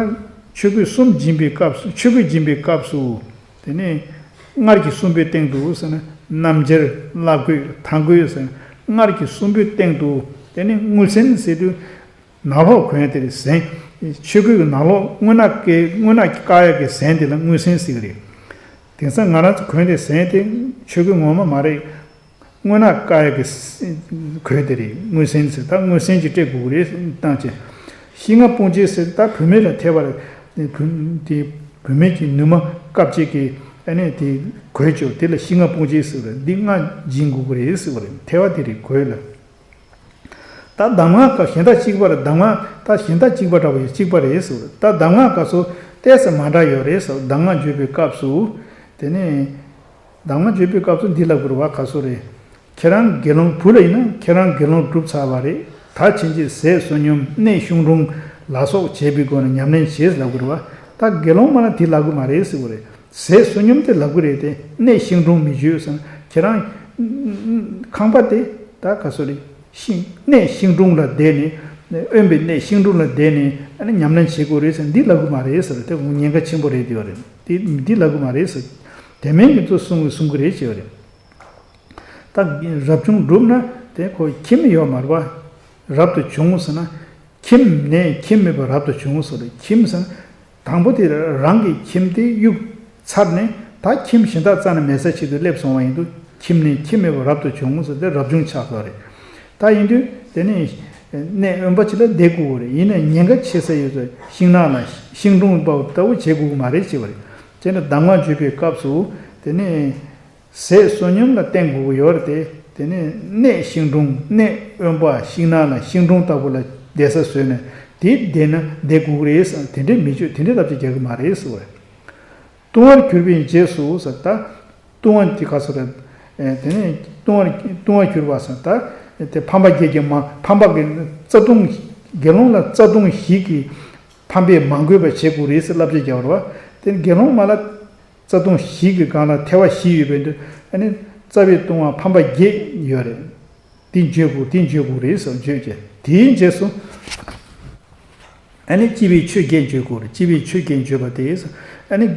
ཆོས་གོས་གསུམ་སྦྱིན་པའི་སྐབས་སུ། ཆོས་གོས་སྦྱིན་པའི་སྐབས་སུ་དེ་ནས་སྔར་གྱི་གསུམ་པོའི་སྟེང་དུ་ཟེར་ན་སྣམ་སྦྱར། བླ་གོས། མཐང་གོས་ཟེར་ན། སྔར་གྱི་གསུམ་པོའི་སྟེང་དུ་དེ་ནས་དངུལ་སྲན་ཟེར་དུས། ནག་ལོག་གོན་ཡ་དེ་རེད། གཟན། ཆོས་གོས་ཀྱི་ནག་ལོག་རྔུལ་ནག་གི་རྔུལ་ནག་གིས་བཀག་ཡ་གི་གཟན་དེ་ལ་དངུལ་སྲན་ཟེར་གི་རེད། དེང་སང་ང་རང་ཚོ་གོན་དེ་གཟན་དེ་ཆོས་གོས་ངོ་མ་མ་རེད། རྔུལ་ནག་བཀག་ཡ་གི་གོས་དེ་རེད། དངུལ་སྲན་ཟེར། ད་དངུལ་སྲན་ཅིག་སྤྲད་དགོས་གི་རེད་བཏང་བྱས། ཤིང་ང་སྤུངས་བྱེད་ཟེར། ད་བུད་མེད་ལ་ཐེབས་པ་རེད། བུ་དེ་བུད་མེད་ཀྱི་ནུ་མ་བཀབ་བྱེད་ཀྱི་ཨ་ནི་དེ་གོས་ཅོ་དེ་ལ་ཤིང་ང་སྤུངས་བྱེད་ཟེར་བ་རེད། འདི་ལྔ་སྦྱིན་དགོས་གི་རེད་ཟེར་བ་རེད། ཐལ་བ་དེ་རེད། གོས་ལ། ད་གདམས་ངག་ག་གཞན་དག་གཅིག་པ་རེད། གདམས་ངག་ད་གཞན་དག་གཅིག་པ་འདྲ་བོ་ཡོད། གཅིག་པ་རེད་ཟེར། ད་གདམས་ངག་ག་སོ་ཏོག་ཙམ་མ་འདྲ་ཡོད་རེད་ཟེར། གདམས་ངག་བརྗོད་པའི་སྐབས་སུ། དེ་ནས་གདམས་ངག་བརྗོད་པའི་སྐབས་སུ་འདི་ལབ་དགོས་རེད་བ། ག་སོ་རེད། ཁྱེད་རང་དགེ་སློང་བུ་ལ་ཡིན་ན་ཁྱེད་རང་དགེ་སློང་གྲུབ་ཚར་བ་རེད། ད་ཕྱིན་ཆད་ཟས་བསོད་སྙོམས་གནས་ཤིང་དྲུང་ལ་སོགས་བྱེད་པའི་སྒོ་ནས་ཉམས་ལེན་བྱེད་ལབ་དགོས་རེད་བ། ད་དགེ་སློང་མ་ལ་འདི་ལབ་དགོས་མ་རེད་ཟེར་བ་རེད། ཟས་བསོད་སྙོམས་དེ་ལབ་གི་རེད་དེ། གནས་ཤིང་དྲུང་མི་བྱོས་ཟེར་ན་ཁྱེད་རང་ཁང་པ་དེ་ད་ག་སོ་རེད། ཤིང་གནས་ཤིང་དྲུང་ལ་བསྡད་ནས། དབེན་པའི་གནས་ཤིང་དྲུང་ལ་བསྡད་ནས་ཨ་ནི་ཉམས་ལེན་བྱེད་དགོས་རེད་ཟེར་ན་འདི་ལབ་གི་མ་རེད་ཟེར། དེ་ཉེན་ཁ་ཆེན་པོ་རེད་དེ་བ་རེད། དེ་འདི་ལབ་གི་མ་རེད་ཟེར། དེ་མིན་གྱི་ཚོ་གསུང་གི་གསུང་གི་རེད་ཅེས་བ་རེད། ད་རབ་བྱུང་བསྒྲུབས་ན་དེ་ཁོ་ཁྱིམ་ཡོད་མ་རེད་བ། རབ་ཏུ་བྱུང་ཟེར་ན། ཁྱིམ་ནས་ཁྱིམ་མེད་པར་རབ་ཏུ་བྱུང་ཟེར་རེད། ཁྱིམ་ཟེར་ན། དང་པོ་དེ་རང་གི་ཁྱིམ་དེ་གཡུག་ཚར་ནས་ད་ཁྱིམ་གཞན་དག་རྩ་ནས་མེད་ས་ཞིག་ཏུ་སླེབས་སོང་བ་ཡིན་དུས། ཁྱིམ་ནས་ཁྱིམ་མེད་པར་རབ་ཏུ་བྱུང་ཟེར་དེ་རབ་བྱུང་ཆགས་ས་རེད། ད་ཡིན་དུས་དེ་ནས་གནས་དབེན་པ་ཅིག་ལ་བསྡད་དགོས་རེད། ཡིན་ནའི་ཉེན་ཁ་ཆེ་ས་ཡོད་ཚེ་ཤིང་ནགས་ལ་ཤིང་དྲུང་པ་ལྟ་བུ་བྱེད་དགོས་ཀྱི་མ་རེད་ཅེས་པ་རེད། དེ་ནས་གདམས་ངག་བརྗོད་པའི་སྐབས་སུ་དེ་ནས། ཟས་བསོད་སྙོམས་ལ་བརྟེན་དགོས་ཀྱི་ཡོད་རེད་དེ། དེ་ནས་གནས་ཤིང་དྲུང་། གནས་དབེན་པ་ཤིང་ནགས་ལ་ཤིང་དྲུང་ལྟ་བུ་ལ་བསྡད་ས་བཟོས་ནས་དེ་བསྡད་ན་བསྡད་དགོས་ཀྱི་རེད་ཟེར། དེ་འདྲས་མི་བྱོས། དེ་འདྲས་བསླབ་བྱ་རྒྱག་གི་མ་རེད་ཟེར་བ་རེད། ལྟུང་བར་གྱུར་པའི་རྗེས་སུ་ཟེར། ད་ལྟུང་བ་དེ་ག་ཚོད་རེད། དེ་ནས་ལྟུང་བར་ལྟུང་བར་གྱུར་པ་ཟེར། ད་དེ་ཕམ་པ་བརྒྱད་ཀྱིས་མ། ཕམ་པ་གི་རྩ་ལྟུང་། དགེ་སློང་ལ་རྩ་ལྟུང་བཞི་གིས་ཕམ་པས་མ་གོས་པ་བྱེད་དགོས་རེད་ཟེར་བསླབ་བྱ་རྒྱག་པ་རེད་བ། དེ་དགེ་སློང་མ་ལ། རྩ་ལྟུང་བཞི་གི་སྒང་ལ་ཐལ་བ་བཞི་ཡོད་པའི་དུས། ཨ་ནི་རྩ་བའི་ལྟུང་བ་ཕམ་པ་བརྒྱད་ཡོད་རེད། དེ་བརྗོད་དགོས། དེ་བརྗོད་དགོས་རེད་ཟེར། བརྗོད་ཀྱི་དེའི་རྗེས་སུ། ཨ་ནི་སྤྱི་པའི་ཆོས་བརྒྱད་བརྗོད་དགོས་རེད། སྤྱི་པའི་ཆོས་བརྒྱད་བརྗོད་པ་དེ། ཨ་ནི་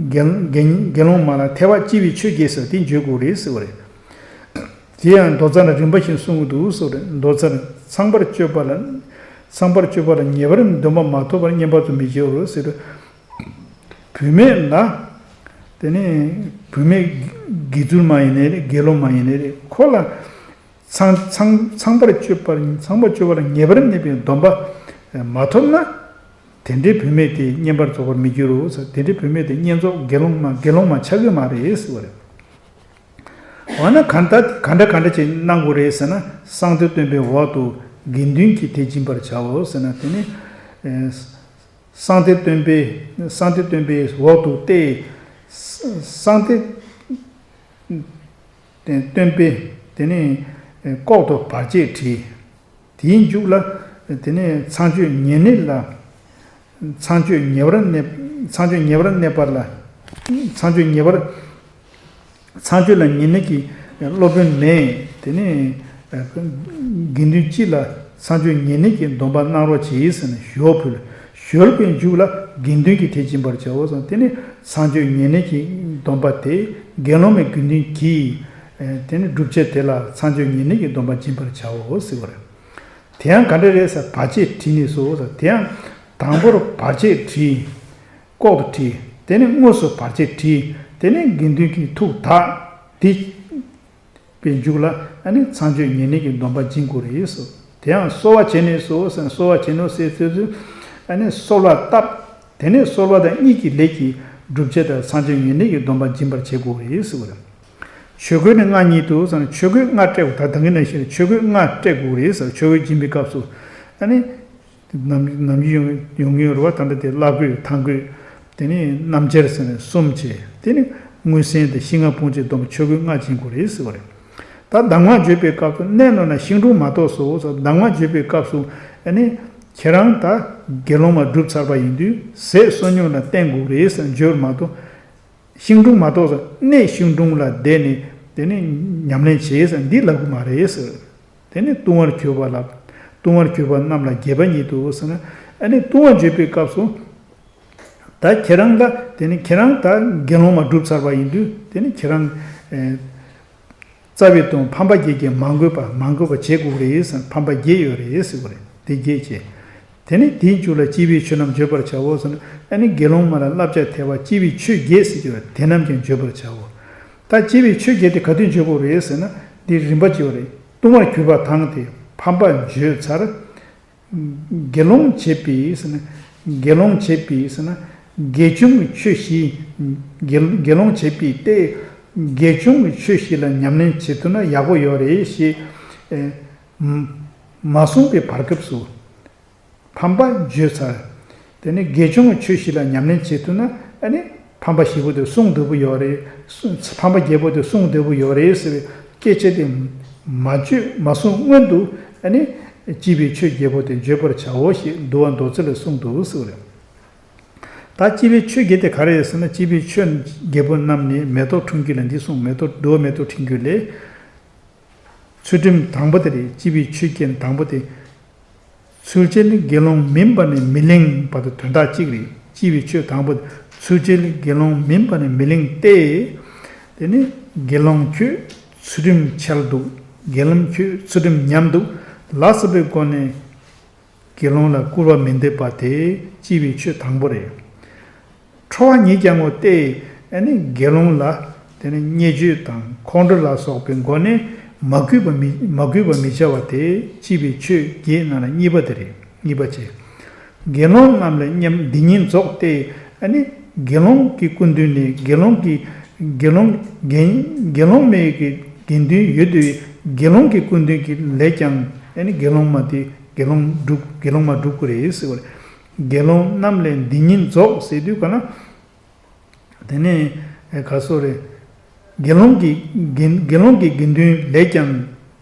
དགེ་དགེ་དགེ་སློང་མ་ལ་ཐེག་པ་སྤྱི་པའི་ཆོས་བརྒྱད་ཟེར་དེ་བརྗོད་དགོས་རེད་ཟེར་བ་རེད། དེ་ཡང་མདོ་རྩ་ནས་རིམ་པ་བཞིན་གསུང་གི་འདུག་ཟེར་བ་རེད། མདོ་རྩ་ནས་ཚངས་པར་སྤྱོད་པ་ལ་ཚངས་པར་སྤྱོད་པ་ལ་ངེས་པར་འདུན་པ་མ་ཐོབ་པར་བསྙེན་པར་དུ་མི་བྱའོ་ཟེར། བུད་མེད་ལ། དེ་ནས་བུད་མེད་དགེ་ཚུལ་མ་ཡིན་ནའི་རེད། དགེ་སློང་མ་ཡིན་ནའི་རེད། ཁོ་ལ་ཚངས་ཚངས་ཚངས་པར་སྤྱོད་པར་ཚངས་པར་སྤྱོད་པ་ལ་ངེས་པར་གནས་པའི་སྡོམ་པ་མ་ཐོབ་ན། དེ་འདྲའི་བུད་མེད་དེ་བསྙེན་པར་རྫོགས་པར་མི་འགྱུར་རོ་ཟེར། དེ་འདྲའི་བུད་མེད་དེ་བསྙེན་རྫོགས་དགེ་སློང་མ་དགེ་སློང་མ་ཆགས་ཀྱི་མ་རེད་ཟེར་བ་རེད། འོ་ན་ག་འདྲ་ག་འདྲ་ག་འདྲ་ཅིག་གནང་དགོས་རེད་ཟེར་ན། གསང་སྟེ་སྟོན་པའི་འོག་ཏུ་དགེ་འདུན་གྱི་དེ་སྦྱིན་པར་བྱའོ་ཟེར་ན། དེ་ནི། ཨེ། གསང་སྟེ་སྟོན་པའི་གསང་སྟེ་སྟོན་པའི་འོག་ཏུ་སྟེ། གསང་སྟེ་སྟོན་པའི་དེ་ནི་ལྐོག་ཏུ་བར་ཆད་བྲིས། དེའི་མཇུག་ལ་དེ་ནི་ཚངས་སྤྱོད་ཉེར་གནས་ལ། ཚངས་སྤྱོད་ཉེ་བར་གནས། ཚངས་སྤྱོད་ཉེ་བར་གནས་པ་ལ། ཚངས་སྤྱོད་ཉེ་བར། ཚངས་སྤྱོད་ལ་ཉེ་གནས་ཀྱི་སློབ་དཔོན་མེད། དེ་ནས་དགེ་འདུན་སྤྱི་ལ་ཚངས་སྤྱོད་ཉེ་གནས་ཀྱི་སྡོམ་པ་གནང་རོགས་གྱིས་ཟེར་ནས་ཞུ་བ་ཕུལ། ཞུ་བའི་མཇུག་ལ་དགེ་འདུན་གྱི་དེ་སྦྱིན་པར་བྱའོ་ཟེར། དེ་ནི་ཚངས་སྤྱོད་ཉེ་གནས་ཀྱི་སྡོམ་པ་དེ་དགེ་སློང་མའི་དགེ་འདུན་གྱིས། དེ་ནི་བསྒྲུབ་བྱ་དེ་ལ་ཚངས་སྤྱོད་ཉེ་གནས་ཀྱི་སྡོམ་པ་སྦྱིན་པར་བྱའོ་ཟེར་བ་རེད། དེ་ཡང་ག་འདྲ་རེད་ཟེར། བར་ཆད་བྲིས་ནས་སོ་ཟེར། དེ་ཡང་དང་པོར་བར་ཆད་བྲིས། ལྐོག་ཏུ་བྲིས། དེ་ནས་དངོས་སུ་བར་ཆད་བྲིས། དེ་ནས་དགེ་འདུན་གྱི་ཐུགས་དག་དེ་པའི་མཇུག་ལ་ཨ་ནི་ཚངས་སྤྱོད་ཉེ་གནས་ཀྱི་སྡོམ་པ་སྦྱིན་དགོས་རེད་ཟེར། དེ་ཡང་གསོལ་བ་བྱས་ནས་སོ་ཟེར། གསོལ་བ་བྱས་ནས་ཟེར་ཚོད་ཚོད་ཨ་ནི་གསོལ་བ་བཏབ། དེ་ནས་གསོལ་བ་དང་གཉིས་ཀྱི་ལས་ཀྱིས་བསྒྲུབ་བྱ་དང་ཚངས་སྤྱོད་ཉེ་གནས་ཀྱི་སྡོམ་པ་སྦྱིན་པར་བྱེད་དགོས་རེད་ཟེར་བ་རེད། ཆོས་གོས་ནི་མངའ་བརྙེས་ཏོ་ཟེར་ན། ཆོས་གོས་མངའ་སྤྲད་དགོས། ད་ད་གིན་ནང་བཞིན་ཆོས་གོས་མངའ་སྤྲད་དགོས་རེད་ཟེར། ཆོས་གོས་སྦྱིན་པའི་སྐབས་སུ་ཨ་ནི། ནམ་ནམ་རྒྱུན་ཡོང་ཡོང་གི་ཡོད་རེད་བ། ད་ལྟ་དེ་བླ་གོས་ཐང་གོས། དེ་ནས་སྣམ་སྦྱར་ཟེར་ནས་གསུམ་བྱས། དེ་ནས་དངུལ་སྲན་དང་ཤིང་སྔགས་ཕུང་བཅས་སྡོམ་པ་ཆོས་གོས་མངའ་སྦྱིན་དགོས་རེད་ཟེར་བ་རེད། ད་གདམས་ངག་བརྗོད་པའི་སྐབས་སུ་གནས་ནོར་ན་ཤིང་དྲུང་མ་གཏོགས་སོ་ཟེར། གདམས་ངག་བརྗོད་པའི་སྐབས་སུ་ཨ་ནི་ཁྱེད་རང་ད་དགེ་སློང་མ་བསྒྲུབས་ཚར་བ་ཡིན་དུས་ཟས་བསོད་སྙོམས་ལ་བརྟེན་དགོས་རེད་ཟེར་བརྗོད་མ་གཏོགས། ཤིང་དྲུང་མ་གཏོགས་ཟེར། གནས་ཤིང་དྲུང་ལ་བསྡད་ནས་དེ་ནས་ཉམས་ལེན་བྱེད་ཟེར་འདི་ལབ་གི་མ་རེད་ཟེར། དེ་ནས་ལྟུང་བར་གྱུར་པ་ལ། ལྟུང་བར་གྱུར་པ་རྣམས་ལ་དགྱེས་པ་ཉིད་དོ་ཟེར་ན། ཨ་ནི་ལྟུང་བ་བརྗོད་པའི་སྐབས་སུ། ད་ཁྱེད་རང་ལ་དེ་ནི་ཁྱེད་རང་ད་དགེ་སློང་མ་བསྒྲུབས་ཚར་བ་ཡིན་དུས་དེ་ནི་ཁྱེད་རང་། ཨེ། རྩ་བའི་དོན་ཕམ་པ་བརྒྱད་ཀྱིས་མ་གོས་པ་མ་གོས་པ་བྱེད་དགོས་རེད་ཟེར། ཕམ་པ་བརྒྱད་ཡོད་རེད་ཟེར་བ་རེད། དེ་བརྒྱད་བྱས། དེ་ནི་དེའི་མཇུག་ལ་སྤྱི་པའི་ཆོས་རྣམས་བརྗོད་པར་བྱའོ་ཟེར་ན། ཨ་ནི་དགེ་སློང་མ་ལ་བསླབ་བྱ་ཐེག་པ་སྤྱི་པའི་ཆོས་བརྒྱད་ཟེར་གྱི་ཡོད་རེད། དེ་རྣམས་ཀྱང་བརྗོད་པར་བྱའོ། ད་སྤྱི་པའི་ཆོས་བརྒྱད་དེ་ག་དུས་བརྗོད་དགོས་རེད་ཟེར་ན། འདི་རིམ་པ་གཅིག་པ་རེད། ལྟུང་བར་གྱུར་པ་དང་དེ་ཕམ་པ་བརྗོད་ཚར། དགེ་སློང་བྱེད་པའི་ཟེར་ན། དགེ་སློང་བྱེད་པའི་ཟེར་ན། དགེ་སྦྱོང་གི་ཆོས་བཞི། དགེ་དགེ་སློང་བྱེད་པའི་སྟེ། དགེ་སྦྱོང་གི་ཆོས་བཞི་ལ་ཉམས་ལེན་བྱེད་ཐུབ་ན་ཡག་པོ་ཡོད་རེད་ཞེས། ཨེ། མ་གསུངས་པའི་བར་སྐབས་སུ། ཕམ་པ་བརྗོད་ཚར། དེ་ནས་དགེ་སྦྱོང་གི་ཆོས་བཞི་ལ་ཉམས་ལེན་བྱེད་ཐུབ་ན་ཨ་ནི་ཕམ་པ་བཞི་པོ་དེ་བསྲུང་བདེ་པོ་ཡོད་རེད། ཕམ་པ་བརྒྱད་པོ་དེ་བསྲུང་བདེ་པོ་ཡོད་རེད་ཟེར་བའི་སྐད་ཆ་དེ་མ་བརྗོད་མ་གསུངས་སྔོན་དུ་ཨ་ནི་སྤྱི་པའི་ཆོས་བརྒྱད་པོ་དེ་བརྗོད་པར་བྱའོ་ཞེས་འདུལ་བ་མདོ་རྩ་ལས་གསུངས་འདུག་ཟེར་བ་རེད། ད་སྤྱི་པའི་ཆོས་བརྒྱད་དེ་ག་རེ་རེད་ཟེར་ན། སྤྱི་པའི་ཆོས་བརྒྱད་པོ་རྣམས་ནི་མེ་ཏོག་ཕྲེང་རྒྱུད་ལ་འདི་གསུངས། མེ་ཏོག་འདུལ་བ་མེ་ཏོག་ཕྲེང་རྒྱུད་ལས། ཚུལ་ཁྲིམས་དང་པོ་དེ་རེད། སྤྱི་པའི་ཆོས་བརྒྱད་དང་པོ་དེ། ཚུལ་འཆལ་ནི་དགེ་སློང་མིན་པ་ནི་མི་གླེང་བ་དང་དོན་དག་གཅིག་རེད། སྤྱི་པའི་ཆོས་དང་པོ་དེ། ཚུལ་འཆལ་ནི་དགེ་སློང་མིན་པ་ནི་མི་གླེང་སྟེ། དེ་ནི་དགེ་སློང་ཁྱོད་ཚུལ་ཁྲིམས་འཆལ་འདུག་དགེ་སློང་ཁྱོད་ཚུལ་ཁྲིམས་ཉམས་འདུག་ལ་སོགས་པའི་སྒོ་ནས། དགེ་སློང་ལ་སྐུར་བ་མི་འདེབས་པ་དེ་སྤྱི་པའི་ཆོས་དང་པོ་རེད། ཁྲོ་བ་ཉིད་ཀྱང་ངོ་སྟེ། ཨ་ནི་དགེ་སློང་ལ་དེ་ནི་བརྙས་བཅོས་དང་ཁོང་ཁྲོ་ལ་སོགས་པའི་སྒོ་ནས་མ་གུས་པ་མི་མ་གུས་པ་མི་བྱ་བ་དེ་སྤྱི་པའི་ཆོས་བརྒྱད་ནང་ལ་གཉིས་པ་དེ་རེད། གཉིས་པ་བྱས། དགེ་སློང་རྣམས་ལ་མཉམ་འདི་ཉིད་རྫོགས་ཏེ། ཨ་ནི་དགེ་སློང་གི་སྐུ་མདུན་ནས་དགེ་སློང་གི་དགེ་སློང་དགེ་དགེ་སློང་མའི་གི་དགེ་འདུན་ཡོད་དུས་དགེ་སློང་གི་སྐུ་མདུན་གྱི་ལས་ཀྱང་ཨ་ནི་དགེ་སློང་མ་དེ། དགེ་སློང་སྒྲུབ་དགེ་སློང་མ་སྒྲུབ་དགོས་རེད་ཟེར་བ་རེད། དགེ་སློང་རྣམས་ལས་འདི་ཉིད་རྫོགས་ཟེར་དུས་ག་ན། དེ་ནས་ག་སོ་རེད། དགེ་སློང་གི་དགེ་དགེ་སློང་གི་དགེ་འདུན་ལས་ཀྱང་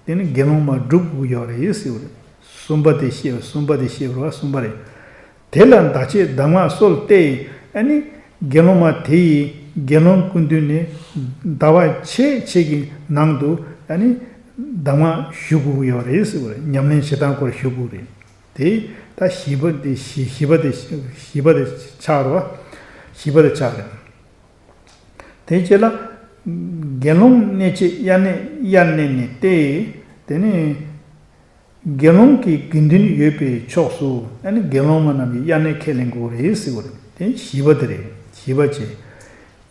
དེ་ནི་དགེ་སློང་མ་སྒྲུབ་དགོས་ཡོད་རེད་ཟེར་བ་རེད། གསུམ་པ་དེ་བཤད་གསུམ་པ་དེ་བཤད་རོགས་གསུམ་པ་རེད། དེ་ལ་བདག་བསྐྱེད་གདམས་ངག་གསོལ་ཏེ། ཨ་ནི་དགེ་སློང་མ་དེ་ཡིས་དགེ་སློང་སྐུ་མདུན་ནས་ཟླ་བ་ཕྱེད་ཕྱེད་ཀྱི་ནང་དུ་ཨ་ནི་གདམས་ངག་ཞུ་དགོས་ཀྱི་ཡོད་རེད་ཟེར་བ་རེད། ཉམས་ལེན་བྱེད་སྟངས་སྐོར་ཞུ་དགོས་རེད། དེ་ད་བཞི་པ་དེ་བཞི་བཞི་པ་དེ་བཞི་པ་དེ་ཆགས་རེད་བ། བཞི་པ་དེ་ཆགས་རེད། དེ་རྗེས་ལ། དགེ་སློང་གནས་བྱེད་དབྱར་གནས་དབྱར་གནས་ནས་ཏེ། དེ་ནས་དགེ་སློང་གི་དགེ་འདུན་ཡོད་པའི་ཕྱོགས་སུ་ཨ་ནི་དགེ་སློང་མ་རྣམས་ཀྱིས་དབྱར་གནས་ཁས་ལེན་དགོས་རེད་ཟེར་བ་རེད། དེ་བཞི་པ་དེ་རེད། བཞི་པ་བྱས།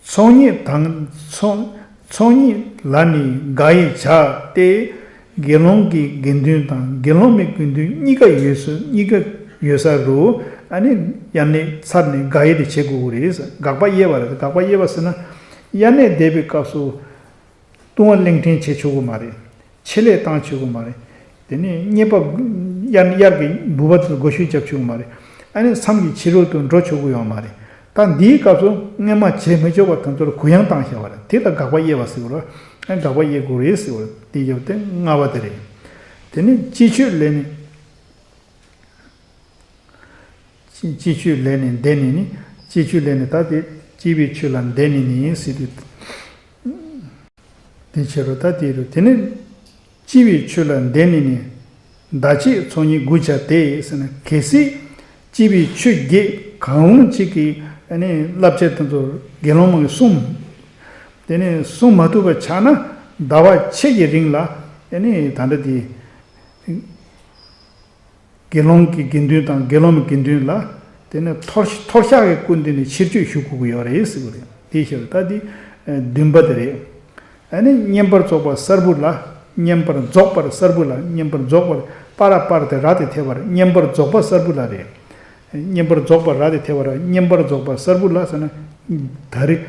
ཚོགས་གཉིས་དང་ཚོགས་ཚོགས་གཉིས་ལ་ནི་དགག་དབྱེ་བྱ་སྟེ། དགེ་སློང་གི་དགེ་འདུན་དང་དགེ་སློང་མའི་དགེ་འདུན་གཉིས་ཀ་ཡོད་ས་གཉིས་ཀ་ཡོད་ས་རུ་ཨ་ནི་དབྱར་གནས་ཚར་ནས་དགག་དབྱེ་དེ་བྱེད་དགོས་ཀྱི་རེད། དགག་པ་དབྱེ་བ་རེད། དགག་པ་དབྱེ་བ་ཟེར་ན། དབྱར་གནས་འདས་པའི་སྐབས་སུ་ལྟུང་བ་གླེང་ཕྲན་བྱེད་ཆོག་གི་མ་རེད། ཆེད་ལས་བཏང་ཆོག་གི་མ་རེད། དེ་ནས་རྙེད་པ་དབྱར་དབྱར་གྱི་འབུལ་བ་དེ་ཚོ་བགོ་བཤའ་རྒྱབ་ཆོག་གི་མ་རེད། ཨ་ནི་མཚམས་ཀྱི་ཕྱི་རོལ་དུ་འགྲོ་ཆོག་གི་ཡོད་མ་རེད། ད་འདིའི་སྐབས་སུ་སྔོན་མ་བྱེད་མི་ཆོག་པ་དེ་ཚོར་གུ་ཡངས་བཏང་བཞག་པ་རེད། དེ་ལ་དགག་པ་དབྱེ་བ་ཟེར་བ་རེད། ཨ་ནི་དགག་པ་དབྱེ་དགོས་རེད་ཟེར་བ་རེད། དེ་ཡོད་དེ་ལྔ་པ་དེ་རེད། དེ་ནས་སྤྱི་ཆོས་ལས་ནི། སྤྱི་སྤྱི་ཆོས་ལས་ནི་འདས་ནས་ནི། སྤྱི་ཆོས་ལས་ནི་ད་དེ་སྤྱི་པའི་ཆོས་ལ་འདས་ནས་ནི་ཟེར་དུས། དེ་ཕྱིར་རོ་ད་དེ་རུ་དེ་ནི་སྤྱི་པའི་ཆོས་ལ་འདས་ནས་ནི། བདག་བསྐྱེད་ཚོགས་གཉིས་དགུ་བྱ་སྟེ་ཟེར་ན། གལ་སྲིད་སྤྱི་པའི་ཆོས་བརྒྱད་གང་རུང་གཅིག་གི་ཨ་ནི་བསླབ་བྱ་དེ་ཚོ་དགེ་སློང་མ་གིས་སྲུང་། དེ་ནས་སྲུང་མ་ཐུབ་པ་ཆགས་ན་ཟླ་བ་ཕྱེད་ཀྱི་རིང་ལ་ཨ་ནི་ད་ལྟ་དེ། དགེ་སློང་གི་དགེ་འདུན་དང་དགེ་སློང་མའི་དགེ་འདུན་ལ། དེ་ནས་མཐོལ་མཐོལ་བཤགས་ཀྱི་སྐུ་མདུན་ནས་ཕྱིར་བཅོས་ཞུ་དགོས་ཀྱི་ཡོད་རེད་ཟེར་གྱི་རེད། དེའི་ཕྱིར་ད་འདི་བདུན་པ་དེ་རེད། ཨ་ནི་བསྙེན་པར་རྫོགས་པ་གསར་བུ་ལ། བསྙེན་པར་རྫོགས་པར་གསར་བུ་ལ། བསྙེན་པར་རྫོགས་པར་པ་ར་པར་ཏེ་ར་ཏེ་ཐེ་བར་བསྙེན་པར་རྫོགས་པ་གསར་བུ་ལ་རེད། བསྙེན་པར་རྫོགས་པར་ར་ཏེ་ཐེ་བར་བསྙེན་པར་རྫོགས་པ་གསར་བུ་ལ་ཟེར་ན། ད་རེས་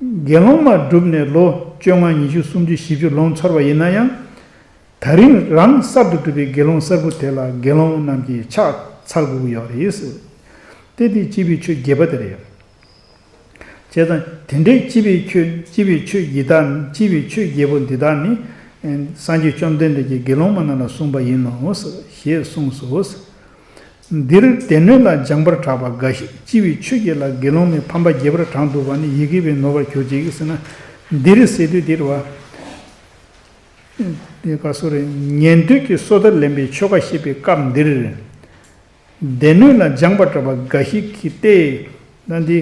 དགེ་སློང་མ་བསྒྲུབས་ནས་ལོ་བཅོ་ལྔ་ཉི་ཤུ་སུམ་ཅུ་བཞི་བཅུ་ལོངས་ཚར་བ་ཡིན་ན་ཡང་། ད་རིང་རང་གསར་དུ་བསྒྲུབས་པའི་དགེ་སློང་གསར་བུ་དེ་ལ་དགེ་སློང་རྣམས་ཀྱིས་ཕྱག་འཚལ་དགོས་ཀྱི་ཡོད་རེད་ཟེར། དེ་དེ་སྤྱི་པའི་ཆོས་བརྒྱད་པ་དེ་རེད། བྱས་ཙང་དེ་འདྲའི་སྤྱི་པའི་ཆོས་སྤྱི་པའི་ཆོས་བརྒྱད་དག་སྤྱི་པའི་ཆོས་བརྒྱད་པོ་འདི་དག་ནི། སངས་རྒྱས་བཅོམ་ལྡན་འདས་ཀྱིས་དགེ་སློང་མ་རྣམས་ལ་གསུངས་པ་ཡིན་ནོ་ཞེས་གསུངས་སོ། འདིར་སྡེ་སྣོད་ལ་སྦྱངས་པར་གྲགས་པ་འགའ་ཞིག་སྤྱི་པའི་ཆོས་བརྒྱད་ལ་དགེ་སློང་མའི་ཕམ་པ་རྒྱས་པར་བགྲངས་འདུག་པ་ནི་ཡི་གེ་བའི་ནོར་བར་གྱུར་ཅིག་ཟེར་ན། འདིར་ཟེར་དུས་འདིར་བ། དེ་ག་སོ་རེད། ཉན་ཐོས་ཀྱི་སོ་ཐར་ལེན་པའི་ཆོ་ག་བཤད་པའི་སྐབས་འདིར། སྡེ་སྣོད་ལ་སྦྱངས་པར་གྲགས་པ་འགའ་ཞིག་གིས་ཏེ། ན་འདི།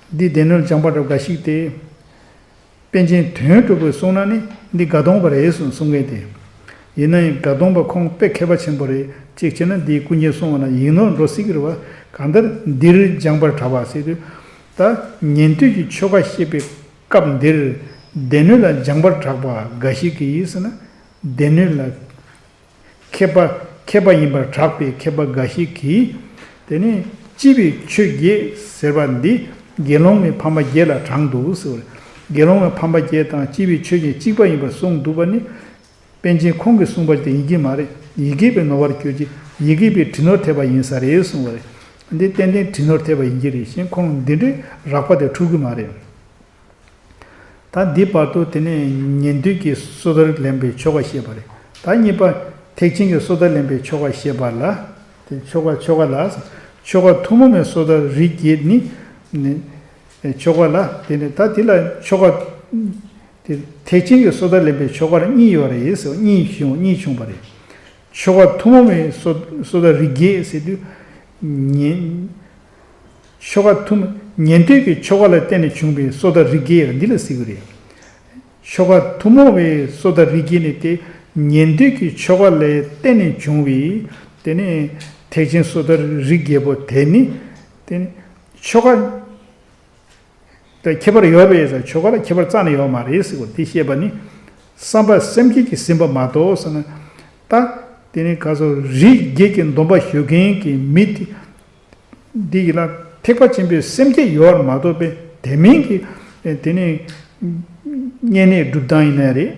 འདི་སྡེ་སྣོད་ལ་སྦྱངས་པར་གྲགས་པ་འགའ་ཞིག་སྟེ། པཎ་ཆེན་དོན་གྲུབ་པའི་གསུང་ན་ནི་འདི་དགའ་གདོང་པ་རེད་གསུངས་གསུང་མཁན་དེ། ཡིན་ན་ཡང་དགའ་གདོང་པ་ཁོང་དཔེ་མཁས་པ་ཆེན་པོ་རེད། གཅིག་བྱས་ན་འདིའི་ཀུན་མཁྱེན་གསུང་བ་ན་ཡིག་ནོར་འགྲོ་སྲིད་ཀྱི་རེད་བ། གང་ལྟར་འདིར་སྦྱངས་པར་གྲགས་པ་ཟེར་དུས། ད་ཉན་ཐོས་ཀྱི་ཆོ་ག་བཤད་པའི་སྐབས་འདིར་སྡེ་སྣོད་ལ་སྦྱངས་པར་གྲགས་པ་འགའ་ཞིག་གིས་ཟེར་ན། སྡེ་སྣོད་ལ་མཁས་པ་མཁས་པ་ཡིན་པར་གྲགས་པའི་མཁས་པ་འགའ་ཞིག་གིས། དེ་ནས་སྤྱི་པའི་ཆོས་བརྒྱད་ཟེར་བ་འདི་དགེ་སློང་མའི་ཕམ་པ་བརྒྱད་ལ་བགྲངས་འདུག་ཟེར་བ་རེད། དགེ་སློང་མའི་ཕམ་པ་བརྒྱད་དང་སྤྱི་པའི་ཆོས་བརྒྱད་གཅིག་པ་ཡིན་པར་གསུངས་འདུག་པ་ནི། པཎ་ཆེན་ཁོང་གིས་གསུངས་པ་དེ་ཡིན་གྱི་མ་རེད། ཡི་གེ་པའི་ནོར་བར་གྱུར་ཅིག་ཡི་གེ་པའི་བྲིས་ནོར་ཐེབས་པ་ཡིན་ས་རེད་གསུངས་པ་རེད། འདི་ཏན་ཏན་བྲིས་ནོར་ཐེབས་པ་ཡིན་གྱི་རེད། གཞན་ཁོང་འདི་འདྲའི་རགས་པ་དེ་འཁྲུག་གི་མ་རེད། ད་འདི་བར་དུ་དེ་ནས་ཉན་ཐོས་ཀྱི་སོ་ཐར་ལེན་པའི་ཆོ་ག་བཤད་པ་རེད། ད་གཉིས་པ་ཐེག་ཆེན་གྱི་སོ་ཐར་ལེན་པའི་ཆོ་ག་བཤད་པ་ལ། དེ་ཆོ་ག་ཆོ་ག་ལ། ཆོ་ག་ཐུན་མོང་མའི་སོ་ཐར་རིགས་བརྒྱད་ནི། ནི། ཆོ་ག་ལ་དེ་ནས་ད་དེ་ལ་ཆོ་ག་དེ་ཐེག་ཆེན་གྱི་སོ་ཐར་ལེན་པའི་ཆོ་ག་ལ་གཉིས་ཡོད་རེད་ཟེར། གཉིས་བྱུང་གཉིས་བྱུང་བ་རེད། ཆོ་ག་ཐུན་མོང་མའི་སོ་སོ་ཐར་རིགས་བརྒྱད་ཟེར་དུས། ཉན། ཆོ་ག་ཐུན་ཉན་ཐོས་ཀྱི་ཆོ་ག་ལ་བརྟེན་ནས་བྱུང་བའི་སོ་ཐར་རིགས་བརྒྱད་འདི་ལ་ཟེར་གྱི་རེད། ཆོ་ག་ཐུན་མོང་བའི་སོ་ཐར་རིགས་བརྒྱད་ནི་དེ་ཉན་ཐོས་ཀྱི་ཆོ་ག་ལ་བརྟེན་ནས་བྱུང་བའི་དེ་ནི་ཐེག་ཆེན་སོ་ཐར་རིགས་བརྒྱད་པོ་དེ་ནི་དེ་ནི་ཆོ་ག་དང་ཁྱད་པར་ཡོད་པས་ཟེར། ཆོ་ག་ལ་ཁྱད་པར་རྩ་ནས་ཡོད་མ་རེད་ཟེར་བ་དེ་བཤད་པ་ནི་བསམ་པ་སེམས་བསྐྱེད་ཀྱིས་ཟིན་པ་མ་གཏོགས་ཟེར་ན། ད་དེ་ནི་ག་ཚོད་རིགས་བརྒྱད་ཀྱི་སྡོམ་པ་ཞུ་མཁན་གྱི་མི་དེ། འདི་ཡིན་ན་ཐེག་པ་ཆེན་པོའི་སེམས་བསྐྱེད་ཡོད་མ་གཏོགས་པའི་དེ་མིན་གྱི་དེ་ནི་བསྙེན་གནས་སྒྲུབ་སྟངས་ཡིན་ན་རེད།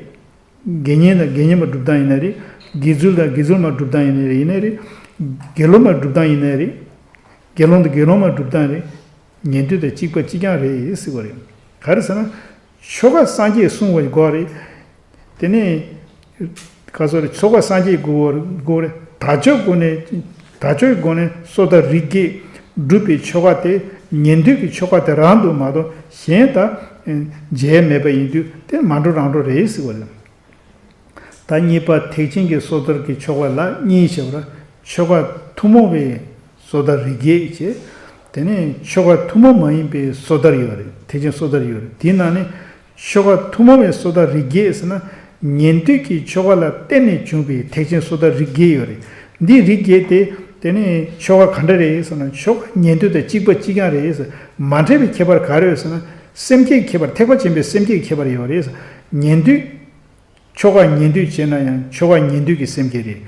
དགེ་བསྙེན་དང་དགེ་བསྙེན་མ་སྒྲུབ་སྟངས་ཡིན་ན་རེད། དགེ་ཚུལ་དང་དགེ་ཚུལ་མ་སྒྲུབ་སྟངས་ཡིན་ན་རེད། ཡིན་ན་རེད། དགེ་སློང་མ་སྒྲུབ་སྟངས་ཡིན་ན་རེད། དགེ་སློང་དང་དགེ་སློང་མ་སྒྲུབ་སྟངས་རེད། ཉན་ཐོས་དང་གཅིག་པ་གཅིག་རྐྱང་རེད་ཟེར་བ་རེད། ག་རེ་ཟེར་ན། ཆོ་ག་སངས་རྒྱས་གསུངས་པའི་སྒོ་རེད། དེ་ནས་ག་ཚོད་རེད། ཆོ་ག་སངས་རྒྱས་སྒོ་རེད། སྒོ་རེད། དལ་འབྱོར་སྒོ་ནས་དལ་འབྱོར་སྒོ་ནས་སོ་ཐར་རིགས་བརྒྱད་སྒྲུབ་པའི་ཆོ་ག་དེ་ཉན་ཐོས་ཀྱི་ཆོ་ག་དེ་རང་དུ་མ་གཏོགས་གཞན་དང་མཇལ་མེད་པ་ཡིན་དུས་དེ་མ་འགྲོ་རང་འགྲོ་རེད་ཟེར་བ་རེད། ད་གཉིས་པ་ཐེག་ཆེན་གྱི་སོ་ཐར་གྱི་ཆོ་ག་ལ་གཉིས་བྱས་པར། ཆོ་ག་ཐུན་མོང་བའི་སོ་ཐར་རིགས་བརྒྱད་བྱས། དེ་ནས་ཆོ་ག་ཐུན་མོང་མ་ཡིན་པའི་སོ་ཐར་ཡོད་རེད། ཐེག་ཆེན་སོ་ཐར་ཡོད་རེད། དེའི་ནང་ནས་ཆོ་ག་ཐུན་མོང་བའི་སོ་ཐར་རིགས་བརྒྱད་ཟེར་ན། ཉན་ཐོས་ཀྱི་ཆོ་ག་ལ་བརྟེན་ནས་བྱུང་བའི་ཐེག་ཆེན་སོ་ཐར་རིགས་བརྒྱད་ཡོད་རེད། འདིའི་རིགས་བརྒྱད་དེ། དེ་ནས་ཆོ་ག་ག་འདྲ་རེད་ཟེར་ན། ཆོ་ག་ཉན་ཐོས་དང་གཅིག་པ་གཅིག་རྐྱང་རེད་ཟེར། མ་འདྲ་བའི་ཁྱད་པར་ག་རེ་ཡོད་ཟེར་ན། སེམས་བསྐྱེད་ཁྱད་པར། ཐེག་པ་ཆེན་པོའི་སེམས་བསྐྱེད་ཁྱད་པར་ཡོད་རེད་ཟེར། ཉན་ཐོས། ཆོ་ག་ཉན་ཐོས་བྱས་ན་ཡང་ཆོ་ག་ཉན་ཐོས་ཀྱི་སེམས་བསྐྱེད་རེད།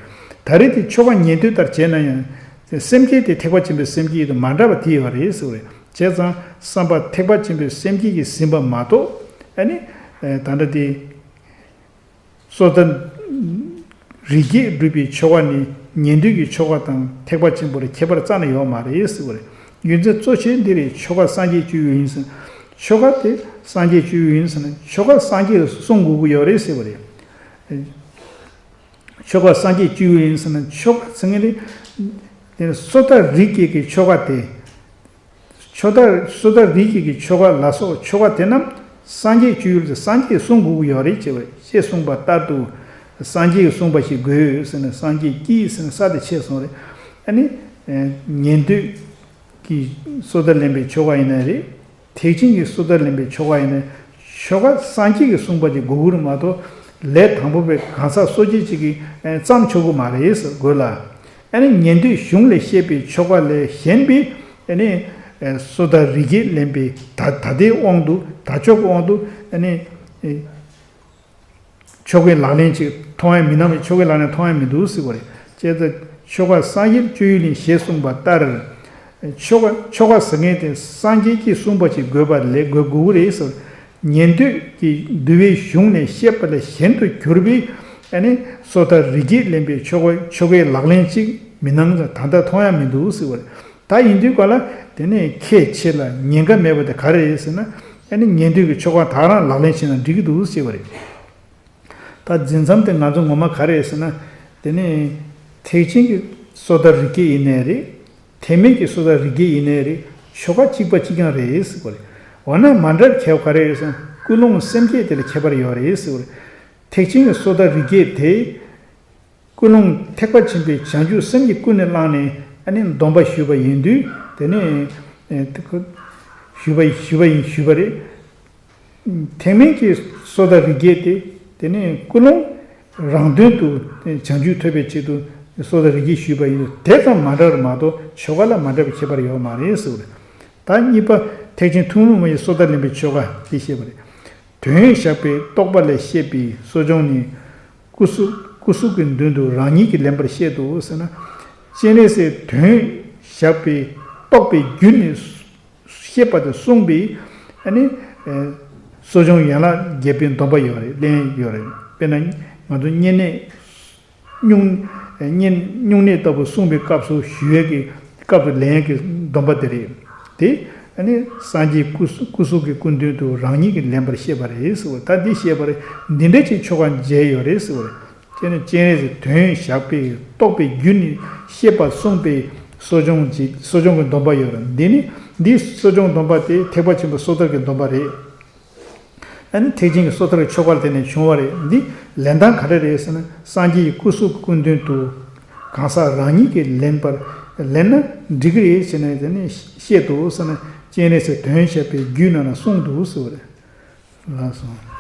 ད་རེས་དེ་ཆོ་ག་ཉན་ཐོས་ལྟར་བྱས་ན་ཡང་། སེམས་བསྐྱེད་དེ་ཐེག་པ་ཆེན་པོའི་སེམས་བསྐྱེད་དང་མ་འདྲ་བ་དེ་ཡོད་རེད་ཟེར་བ་རེད། བྱས་ཙང་བསམ་པ་ཐེག་པ་ཆེན་པོའི་སེམས་བསྐྱེད་ཀྱིས་ཟིན་པ་མ་གཏོགས། ཨ་ནི། ད་ལྟ་དེ། སོ་ཐར་རིགས་བརྒྱད་སྒྲུབ་པའི་ཆོ་ག་ནི་ཉན་ཐོས་ཀྱི་ཆོ་ག་དང་ཐེག་པ་ཆེན་པོ་ལ་ཁྱད་པར་རྩ་ནས་ཡོད་མ་རེད་ཟེར་བ་རེད། རྒྱུ་མཚན་གཙོ་ཆེ་འདི་རེད། ཆོ་ག་སངས་རྒྱས་བཅོལ་ཡུལ་ཡིན་ཟེར། ཆོ་ག་དེ་སངས་རྒྱས་བཅོལ་ཡུལ་ཡིན་ཟེར་ན། ཆོ་ག་སངས་རྒྱས་ལ་གསུང་དགོས་ཀྱི་ཡོད་རེད་ཟེར་བ་རེད། ཆོ་ག་སངས་རྒྱས་བཅོལ་ཡུལ་ཡིན་ཟེར་ན། ཆོ་ག་ཟེར་མཁན་དེ། དེ་ནི་སོ་ཐར་རིགས་བརྒྱད་ཀྱི་ཆོ་ག་དེ། ཆོ་ཐར། སོ་ཐར་རིགས་བརྒྱད་ཀྱི་ཆོ་ག་ལ་སོགས་ཆོ་ག་དེ་རྣམས་སངས་རྒྱས་བཅོལ་ཡུལ་དུ་སངས་རྒྱས་གསུང་དགོས་ཀྱི་ཡོད་རེད་ཅེས་པ། ཞེས་གསུངས་པ་ལྟར་དུ། སངས་རྒྱས་ཀྱིས་གསུངས་པ་ཞིག་དགོས་ཟེར་ནས། སངས་རྒྱས་ཀྱིས་ཟེར་ནས་ས་དེ་ཆད་སོང་རེད། ཨ་ནི། ཉན་ཐོས་ཀྱི་སོ་ཐར་ལེན་པའི་ཆོ་ག་ཡིན་ན་རེད། ཐེག་ཆེན་གྱི་སོ་ཐར་ལེན་པའི་ཆོ་ག་ཡིན་ན། ཆོ་ག་སངས་རྒྱས་ཀྱིས་གསུངས་པ་ཅིག་དགོས་ཀྱི་རེད་མ་གཏོགས། ལས་དང་པོ་པའི་གང་ཟག་སོ་སྐྱེ་གཅིག་གིས་བརྩམས་ཆོག་གི་མ་རེད་ཟེར། དགོས་ལ། ཨ་ནི་ཉན་ཐོས་གཞུང་ལས་བཤད་པའི་ཆོ་ག་ལས་གཞན་པའི། ཨ་ནི། སོ་ཐར་རིགས་བརྒྱད་ལེན་པའི་ད་ད་ལྟའི་དབང་དུ། དར་ལྕོག་གི་དབང་དུ། ཨ་ནི། ཆོ་གའི་ལག་ལེན་ཅིག་མཐོང་ཡ་མི་སྣང་བའི། ཆོ་གའི་ལག་ལེན་མཐོང་ཡ་མི་འདུག་ཟེར་བ་རེད། བྱས་ཙང་ཆོ་ག་སངས་རྒྱས་བཅོལ་ཡུལ་ཡིན་ཞེས་གསུངས་པ་ལྟར། ཆོ་ག་ཆོ་ག་ཟེར་མཁན་དེ་སངས་རྒྱས་ཀྱིས་གསུངས་པ་ཞིག་དགོས་པ་ལས། དགོས་དགོས་ཀྱི་རེད་ཟེར། ཉན་ཐོས་ཀྱིས་འདུལ་བའི་གཞུང་ནས་བཤད་པ་ལས་གཞན་དུ་གྱུར་པའི། ཨ་ནི་སོ་ཐར་རིགས་བརྒྱད་ལེན་པའི་ཆོ་ག་ཆོ་གའི་ལག་ལེན་ཅིག་མི་སྣང་ཙང་ད་ལྟ་མཐོང་ཡ་མི་འདུག་ཟེར་བ་རེད། ད་ཡིན་དུས་ག་ལ་དེ་ནས་ཁྱད་ཆེ་ལ་ཉེན་ཁ་མེད་པ་དེ་ག་རེ་རེད་ཟེར་ན། ཨ་ནི་ཉན་ཐོས་ཀྱི་ཆོ་ག་དག་རང་ལག་ལེན་བྱས་ན་འགྲིག་གི་འདུག་ཟེར་བ་རེད། ད་འཛིན་མཚམས་དེ་ང་ཚོ་ངོ་མ་ག་རེ་རེད་ཟེར་ན། དེ་ནས་ཐེག་ཆེན་གྱི་སོ་ཐར་རིགས་བརྒྱད་ཡིན་ནའི་རེད། ཐེག་དམན་གྱི་སོ་ཐར་རིགས་བརྒྱད་ཡིན་ནའི་རེད། ཆོ་ག་གཅིག་པ་གཅིག་རྐྱང་རེད་ཟེར་བ་རེད། འོ་ན་མ་འདྲ་བའི་ཁྱད་པར་ག་རེ་རེད་ཟེར་ན། ཀུན་སློང་སེམས་བསྐྱེད་དེ་ལ་ཁྱད་པར་ཡོད་རེད་ཟེར་བ་རེད། ཐེག་ཆེན་གྱི་སོ་ཐར་རིགས་བརྒྱད་དེ། ཀུན་སློང་ཐེག་པ་ཆེན་པོའི་བྱང་ཆུབ་སེམས་ཀྱིས་ཀུན་ནས་བསླངས་ནས། ཨ་ནི་སྡོམ་པ་ཞུས་པ་ཡིན་དུས། དེ་ནས་ཨེ་དེ་ཁོ་ཞུས་པ་ཞུས་པ་ཡིན། ཞུས་པ་རེད། ཐེག་དམན་གྱི་སོ་ཐར་རིགས་བརྒྱད་དེ། དེ་ནས་ཀུན་སློང་རང་དོན་དུ་བྱང་ཆུབ་ཐོབ་པའི་ཆེད་དུ་སོ་ཐར་རིགས་བརྒྱད་ཞུས་པ་ཡིན་དུས། དེ་ཙམ་མ་འདྲ་བ་མ་གཏོགས་ཆོ་ག་ལ་མ་འདྲ་བའི་ཁྱད་པར་ཡོད་མ་རེད་ཟེར་བ་རེད། ད་གཉིས་པ་ཐེག་ཆེན་ཐུན་མོང་མ་ཡིན་སོ་ཐར་ལེན་པའི་ཆོ་ག་དེ་བཤད་པ་རེད། དོན་བཞག་པའི་རྟོག་པ་ལས་བཤད་པའི་གསོ་སྦྱོང་ནི། སྐུ་གཟུགས་སྐུ་གཟུགས་ཀྱི་མདུན་དུ་རང་ཉིད་ཀྱིས་ལེན་པར་བཤད་དོ་ཟེར་ན། སྤྱན་རས་གཟིགས་དོན་བཞག་པའི་རྟོགས་པའི་རྒྱུ་ནི་བཤད་པ་དང་གསུངས་པའི། ཨ་ནི་གསོ་སྦྱོང་ཡན་ལག་བརྒྱད་པའི་སྡོམ་པ་ཡོད་རེད། ལེན་ཡོད་རེད། དཔེར་ན་ང་ཚོ་བསྙེན་གནས། སྨྱུང་། བསྙེན། སྨྱུང་གནས་ལྟ་བུ་གསུངས་པའི་སྐབས་སུ་ཞུ་ཡས་ཀྱི་སྐབས་སུ་ལེན་ཡས་ཀྱི་སྡོམ་པ་དེ་རེད། དེ་ཨ་ནི་སངས་རྒྱས་སྐུ་སྐུ་གཟུགས་ཀྱི་སྐུ་མདུན་དུ་རང་ཉིད་ཀྱིས་ལེན་པར་བཤད་པ་རེད་ཟེར་བ། ད་འདི་བཤད་པ་རེད། འདི་འདྲ་ཅིག་ཆོ་ག་མཇལ་ཡོད་རེད་ཟེར་བ་རེད། དེ་ནི་སྤྱན་རས་གཟིགས་དོན་བཞག་པའི་རྟོགས་པའི་རྒྱུ་ནི་བཤད་པ་གསུངས་པའི་གསོ་སྦྱོང་གི་གསོ་སྦྱོང་གི་སྡོམ་པ་ཡོད་རེད། འདི་ནི་འདི་གསོ་སྦྱོང་སྡོམ་པ་དེ་ཐེག་པ་ཆེན་པོའི་སོ་ཐར་གྱི་སྡོམ་པ་རེད། ཨ་ནི་ཐེག་ཆེན་གྱི་སོ་ཐར་གྱི་ཆོ་ག་ལ་བརྟེན་ནས་བྱུང་བ་རེད། འདི་ལེན་སྟངས་ག་རེ་རེད་ཟེར་ན། སངས་རྒྱས་ཀྱི་སྐུ་གཟུགས་ཀྱི་སྐུ་མདུན་དུ་གང་ཟག་རང་ཉིད་ཀྱིས་ལེན་པར་ལེན་ན་འགྲིག་གི་རེད་ཟེར་ནས། དེ་ནས་བཤད་དོ་ཟེར་ན། སྤྱན་རས་གཟིགས་དོན་བཤད་པའི་རྒྱུད་ནང་ན་གསུངས་འདུག་ཟེར་བ་རེད། ལགས་སོ།